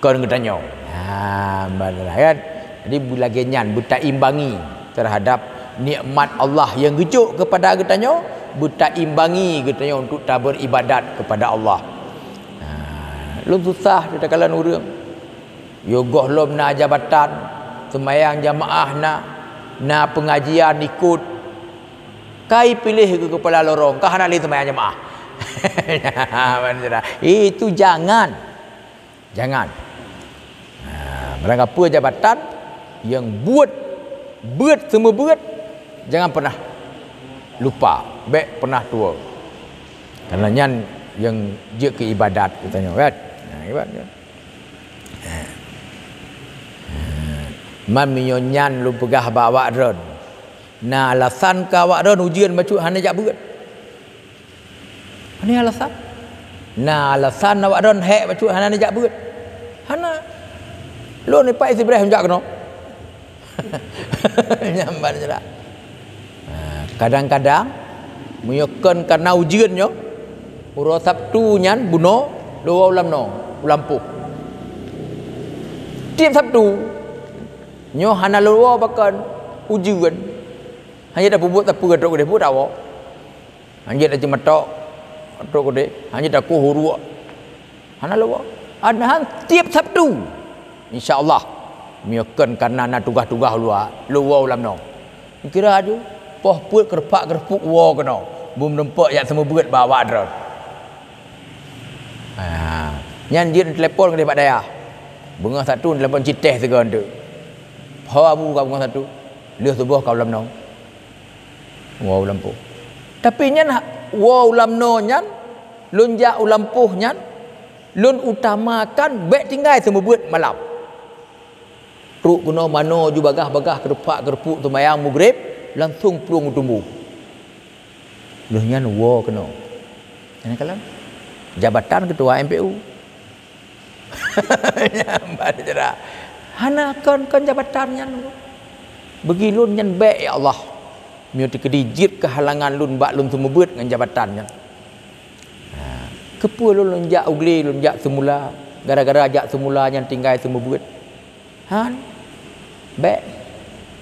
kon geutanyoe. Ha, beutôi kan? Jadi, beulagée nyan beutaimbangi terhadap nikmat Allah nyang geujok kepada geutanyoe, beutaimbangi geutanyoe untuk taberibadat kepada Allah. Ha, lôn susah takalon ureuëng. Yôh gohlom na jabatan, seumayang jamaah na, na peungajian ikot. Kai piléh keu keupala lorong, ka hana lé seumayang jamaah. Itu jangan. Jangan. Ha, barang apa jabatan nyang buet, buet seumeubeuet, jangan pernah lupa, bék pernah tuwoe. Karena nyan nyang jeuet keu ibadat geutanyoe, kan? Ha, ibadat. Ha. Ha. Man meunyoe nyan lôn peugah bak awak droen, na alasan keu awak droen ujeuen bacut hana jak beuet? Pane alasan? Na alasan awak droen hék bacut hana neujak beuet? Hana. Lôn ipak Ibrahim jak keunoe. Nyan ban jeulaih. Ha, kadang-kadang, meunyoe kon kana ujeuen nyoe, uroe Sabtu nyan bunoe lôn woe u Lamno, u lampôh. Tieb Sabtu, nyoe hana lôn woe pakon ujeuen. Hana tapeubuet sapeue trok keudeh, buet awak. Hanjeuet taceumatok trok keudeh, hanjeuet takueh uruek. Hana lôn woe. Padahai tieb Sabtu, insya Allah, meunyoe kon kana na tugaih-tugaih u luwa, lôn woe u Lamno. Kira aju, poh peuet keureupak-keureupuek woe keunoe, beumeureumpok jak seumeubeuet bak awak droen. Ha, nyan jeuet telepon keudeh bak dayah. Beungoh Sabtu telepon cit teh sigoe teuk. Ho Abu ka beungoh Sabtu, lheueh suboh ka u Lamno. Woe u lampôh. Tapi nyan ha-, woe u Lamno nyan, lôn jak u lampôh nyan, lôn utamakan bék tinggai seumeubeuet malam. Trok keunoe manoe ju bagaih-bagaih, keureupak-keureupuek seumayang Maghrib, langsong plueng u tuboh. Lheueh nyan woe keunoe. Nyan kalon jabatan ketua M P U. Nyan ban jeulaih. Hana kon, kon jabatan nyan. Bagi lôn nyan bék, ya Allah. Meunyoe teukeudi jeuet keuhalangan lôn bak lôn seumeubeuet ngon jabatan nyan. Ha, keupeue lôn, lôn jak u glé, lôn jak seumula, gara-gara jak seumula nyan tinggai seumeubeuet? Han, bék.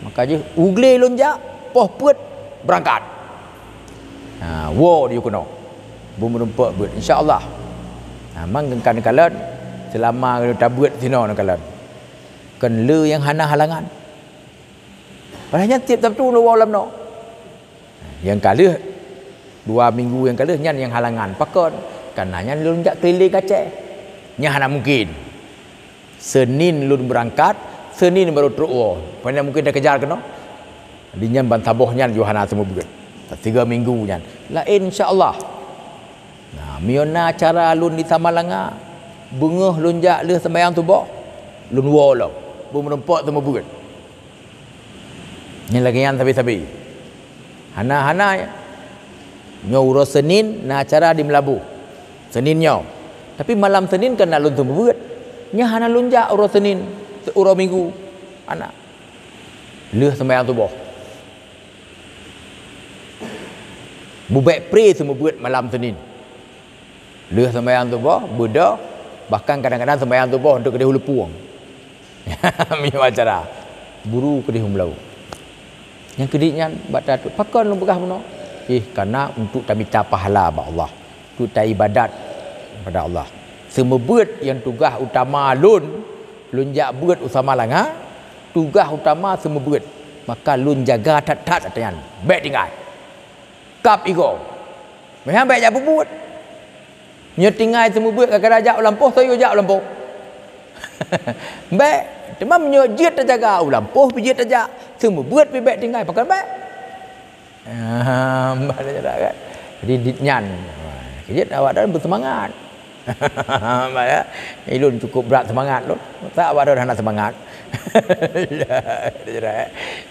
Maka jih u glé lôn jak, poh peuet beurangkat. Ha, woe di keunoe. Beumeureumpok beuet, insya Allah. Ha, mang kan kalon, seulama tabeut sinoe kalon. Kon le nyang hana halangan. Padahai nyan tieb Sabtu lôn woe lam noe. Nyang ka lheueh, dua minggu nyang ka lheueh nyan nyang halangan. Pakon? Karena nyan lôn jak keliling Aceh. Nyan hana mungkin. Senin lôn beurangkat, Senin barô trok woe. Pane mungkin takejar keunoe? Di nyan ban saboh nyan ju hana seumeubeuet. Tiga minggu nyan. Laén insya Allah. Nah, meunyoe na acara lôn di Samalanga, beungoh lôn jak lheueh seumayang suboh, lôn woe lom. Beumeureumpok seumeubeuet. Nyan lagée nyan sabe-sabe. Hana-hana, nyoe uroe Senin na acara di Meulaboh. Senin nyoe. Tapi malam Senin kan na lôn seumeubeuet. Nyan hana lôn jak uroe Senin, uroe Minggu. Hana. Lheueh seumayang suboh. Bubek pre seumeubeuet malam Senin. Lheueh seumayang suboh, beudôh, bahkan kadang-kadang seumayang suboh untuk keudeh u Leupung. Meunyoe acara, buru keudeh u Meulaboh. Nyang keudiek nyan bak ta-, pakon lôn peugah bunoe? Ih, kana untuk tamita pahala bak Allah, untuk taibadat kepada Allah. Seumeubeuet nyang tugaih utama lôn, lôn jak beuet u Samalanga, tugaih utama seumeubeuet. Maka lôn jaga that-that ata nyan. Bék tinggai. Kab igoe. Meuhan bék jak peubuet. Nyoe tinggai seumeubeuet ka, ka jak u lampôh, soe jak u lampôh. Bék, teuma meunyoe jeuet tajaga u lampôh, pih jeuet tajak. Seumeubeuet pih bék tinggai, pakon bék? Ah, bah, dah jarak kan? Jadi, di nyan. Wah, keu jeuet awak dah beuseumangat. Bah, ya. Ilôn cukup brat seumangat lôn. Masa awak dah hana seumangat.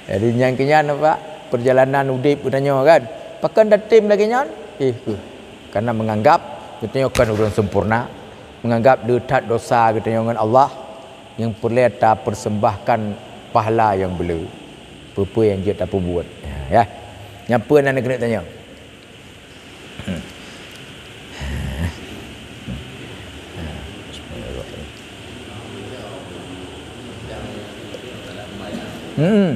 Jadi, nyang keu nyan, Pak, perjalanan udeb geutanyoe kan. Pakon tatem lagée nyan? Eh, huh. Karena menganggap geutanyoe kon ureuëng sempurna, menganggap le that dosa geutanyoe ngon Allah, nyang peureulée tapersembahkan Pahala nyang bleu, peue-peue nyang jeuet tapeubuet. Ya. Nyang peue na neukeuneuk tanyoe? Hmm.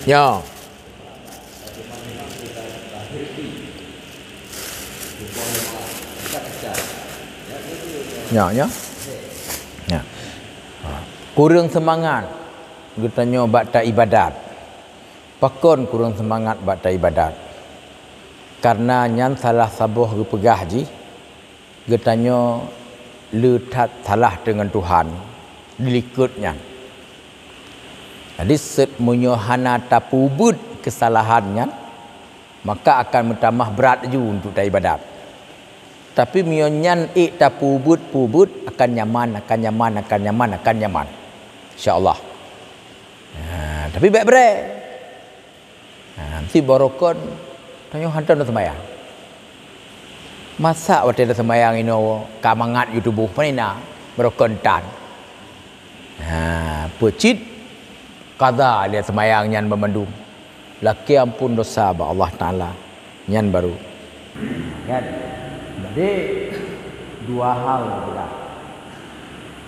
Ya. Nyoe, nyoe. Nyoe. Ha. Kureueng seumangat geutanyoe bak taibadat. Pakon kureueng seumangat bak taibadat? Kareuna nyan salah saboh geupeugah jih, geutanyoe le that salah teungon Tuhan dilikot nyan. Jadi, seuet meunyoe hana tapeubuet keusalahan nyan, maka akan meutamah brat laju untuk taibadat. Tapi meunyoe nyan ék tapeubuet-peubuet, akan nyaman, akan nyaman, akan nyaman, akan nyaman. Insya Allah. Ha, tapi bék brée. Ha, meusti barokon tanyoe hantom na seumayang. Masa watée na seumayang inoe ka mangat yue tuboh, pane na barokon tan. Ha, peucit kada lé seumayang nyan banmandum. Lakée amphon dosa bak Allah Taala. Nyan baru. Kan? Jadi, dua hal juga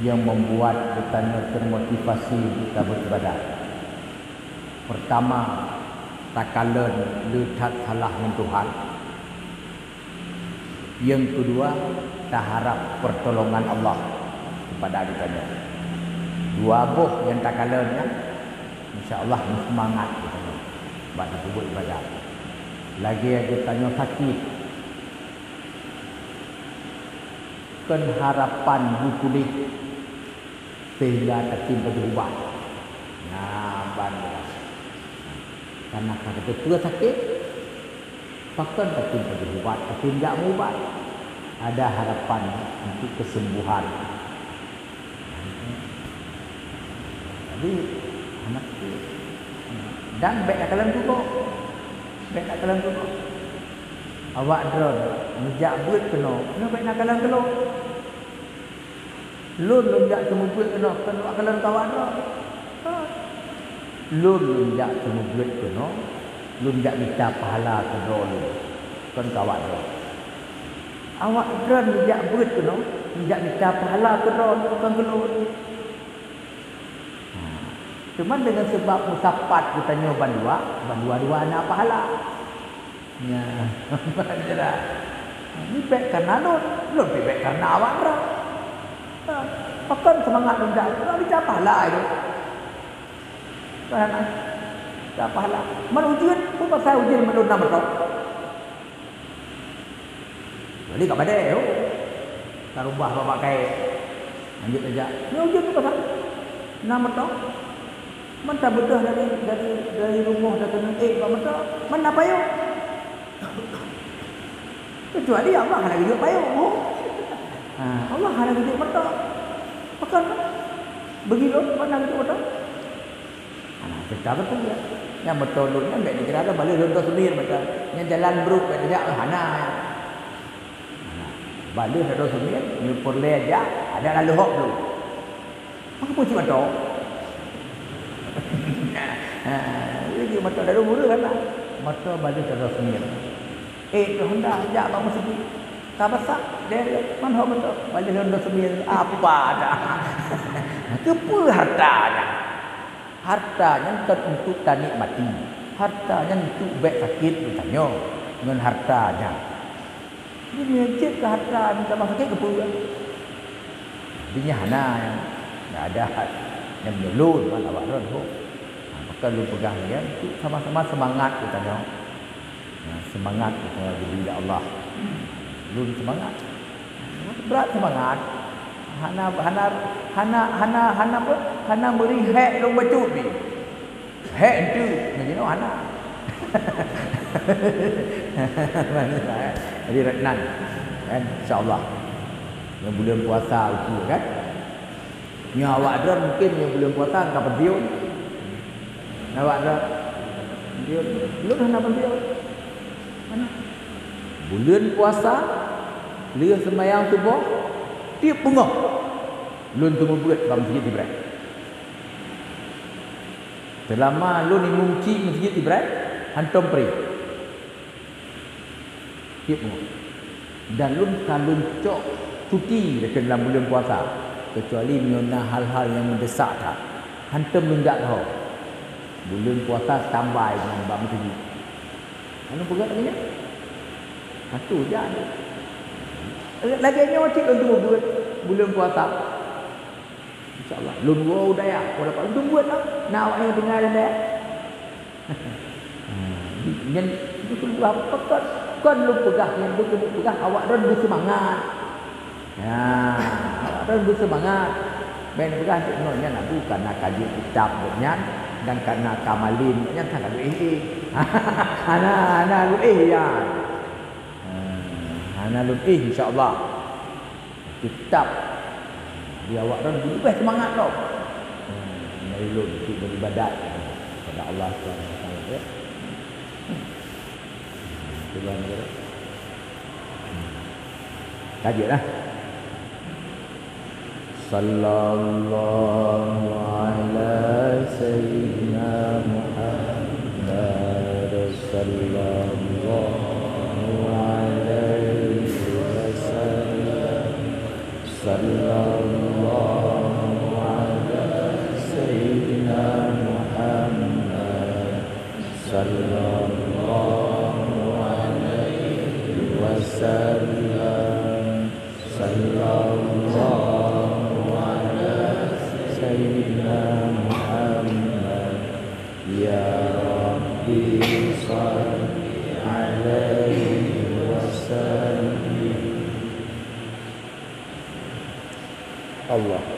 yang membuat geutanyoe termotivasi untuk taberibadah. Pertama, takalon le that salah ngon Tuhan. Yang kedua, taharap pertolongan Allah kepada geutanyoe. Dua boh nyang takalon nyan, insya Allah meuseumangat geutanyoe bak tapeubuet ibadat. Lagée geutanyoe sakét, kon harapan geupuléh sehingga tatem pajoh ubat. Nah, ban ubat. Karena ka teupeue sakét, pakon tatem pajoh ubat, tatem jak meuubat. Ada harapan untuk kesembuhan. Jadi, anak tu, dan bék takalon tuboh. Bék takalon tuboh. Awak droe neujak beuet keunoe, nyoe bék takalon keu lôn. Lôn, lôn jak seumeubeuet keunoe, kon awak kalon keu awak droe. Ha. Lôn, lôn jak seumeubeuet keunoe, lôn jak mita pahala keu droe lôn, kon keu awak droe. Awak droe neujak beuet keunoe, neujak mita pahala keu droe, kon keu lôn. Ha. Cuman deungon seubab meusapat geutanyoe bandua, bandua dua na pahala. Nyan, jeulaih. Ni bék kareuna lôn, lôn pih bék kareuna awak droe. Ha, pakon seumangat lôn jak, lôn mita pahala lôn. Kan? Mita pahala. Man ujeuen, peue pasai ujeuen meunurot na meuto? Jadi ka badée, oh. Ka rubah babah kayée. Lanjut saja. Ni ujeuen tu pasai. Na meuto. Man tabeudôh dari, dari, dari rumoh tateungeut ék bak meuto, man na payong. Kecuali Allah hana geujok payong, oh. Ha, Allah hana geujok meuto. Pakon? Bagi lôn, man na geujok meuto. Ha, cerita beutôi ya. Nyang meuto lôn nyan bék dikira ada balik lôn to sumir macam. Nyang jalan brok bék jak, hana. Hana. Balik lôn to sumir, nyoe peureulée jak, ada lalu hok dulu. Maka pun cit mata. Ha, lagi mata lalu murah kan lah. Mata balik ke Rosmir. Eh, ke Honda, jak bak masjid. Ka basah, dia, dia, man hok mata. Balik ke Rosmir. Apa dah? Keupeu harta dah? Harta nyan kon untuk tanikmati. Harta nyan untuk bék sakét geutanyoe ngon harta nyan. Jadi, meunyoe jeuet keu harta, mita bak sakét keupeue? Jadi, nyan hana, nyan ada nyang meunulon, man awak droe. Ha, maka lôn peugah lagée nyan, untuk sama-sama seumangat geutanyoe. Ha, seumangat geutanyoe geubri lé Allah. Lôn seumangat. Brat seumangat. Hana, hana, hana, hana, hana apa? Hana meuri hék lôn bacut pih. Hék enteuk, nyan jinoe hana. Jadi, rot nan, kan, insya Allah. Nyoe buleuen puasa ukeue, kan. Nyoe awak droe mungkin nyoe buleuen puasa ka pensiun. Awak droe pensiun. Lôn hana pensiun. Hana. Buleuen puasa, Lheueh seumayang suboh, tiep beungoh lôn teumeubeuet bak meuseujid Ibrahim. Seulama lôn imum chik meuseujid Ibrahim, hantom pri. Tiep beungoh. Dan lôn ka lôn cok cuti lam buleuen puasa, keucuali meunyoe na hal-hal nyang meudesak that, hantom lôn jak saho. Buleuen puasa standby ngon bak meuseujid. Anu peugah lagèe nyan? Atu jak. Lagèe nyoe cit lôn teumeubeuet buleuen puasa. Insya Allah. Lôn woe u dayah, walaupun lôn teumeubeuet lah. Na awak nyang tinggai lam dayah. Nyan, itu pun buah apa kon? Kon lôn peugah, nyan lôn peugah awak droen beuseumangat. Ya, awak droen beuseumangat. Ban peugah cit nyoe nyan Abu kana ka jeuet kitab nyan dan kana ka malem nyan hana lôn éh. Hana, hana lôn éh nyan. Ha, hana lôn éh insya Allah. Teutap di awak droen leubeh seumangat lom. Hmm, dari lôn untuk beribadat kepada Allah Subhanahu Wa Taala, ya. Hmm. Cuba ni, ya. Hmm. Kaji lah. Sallallahu ala sayyidina Muhammad. Sallallahu alaihi wasallam. Sallallahu ala sayyidina Muhammad. Sallallahu alaihi wasallam. Sallallahu ala sayyidina Muhammad. Ya Rabbi, salli alaihi wasallim. Allahu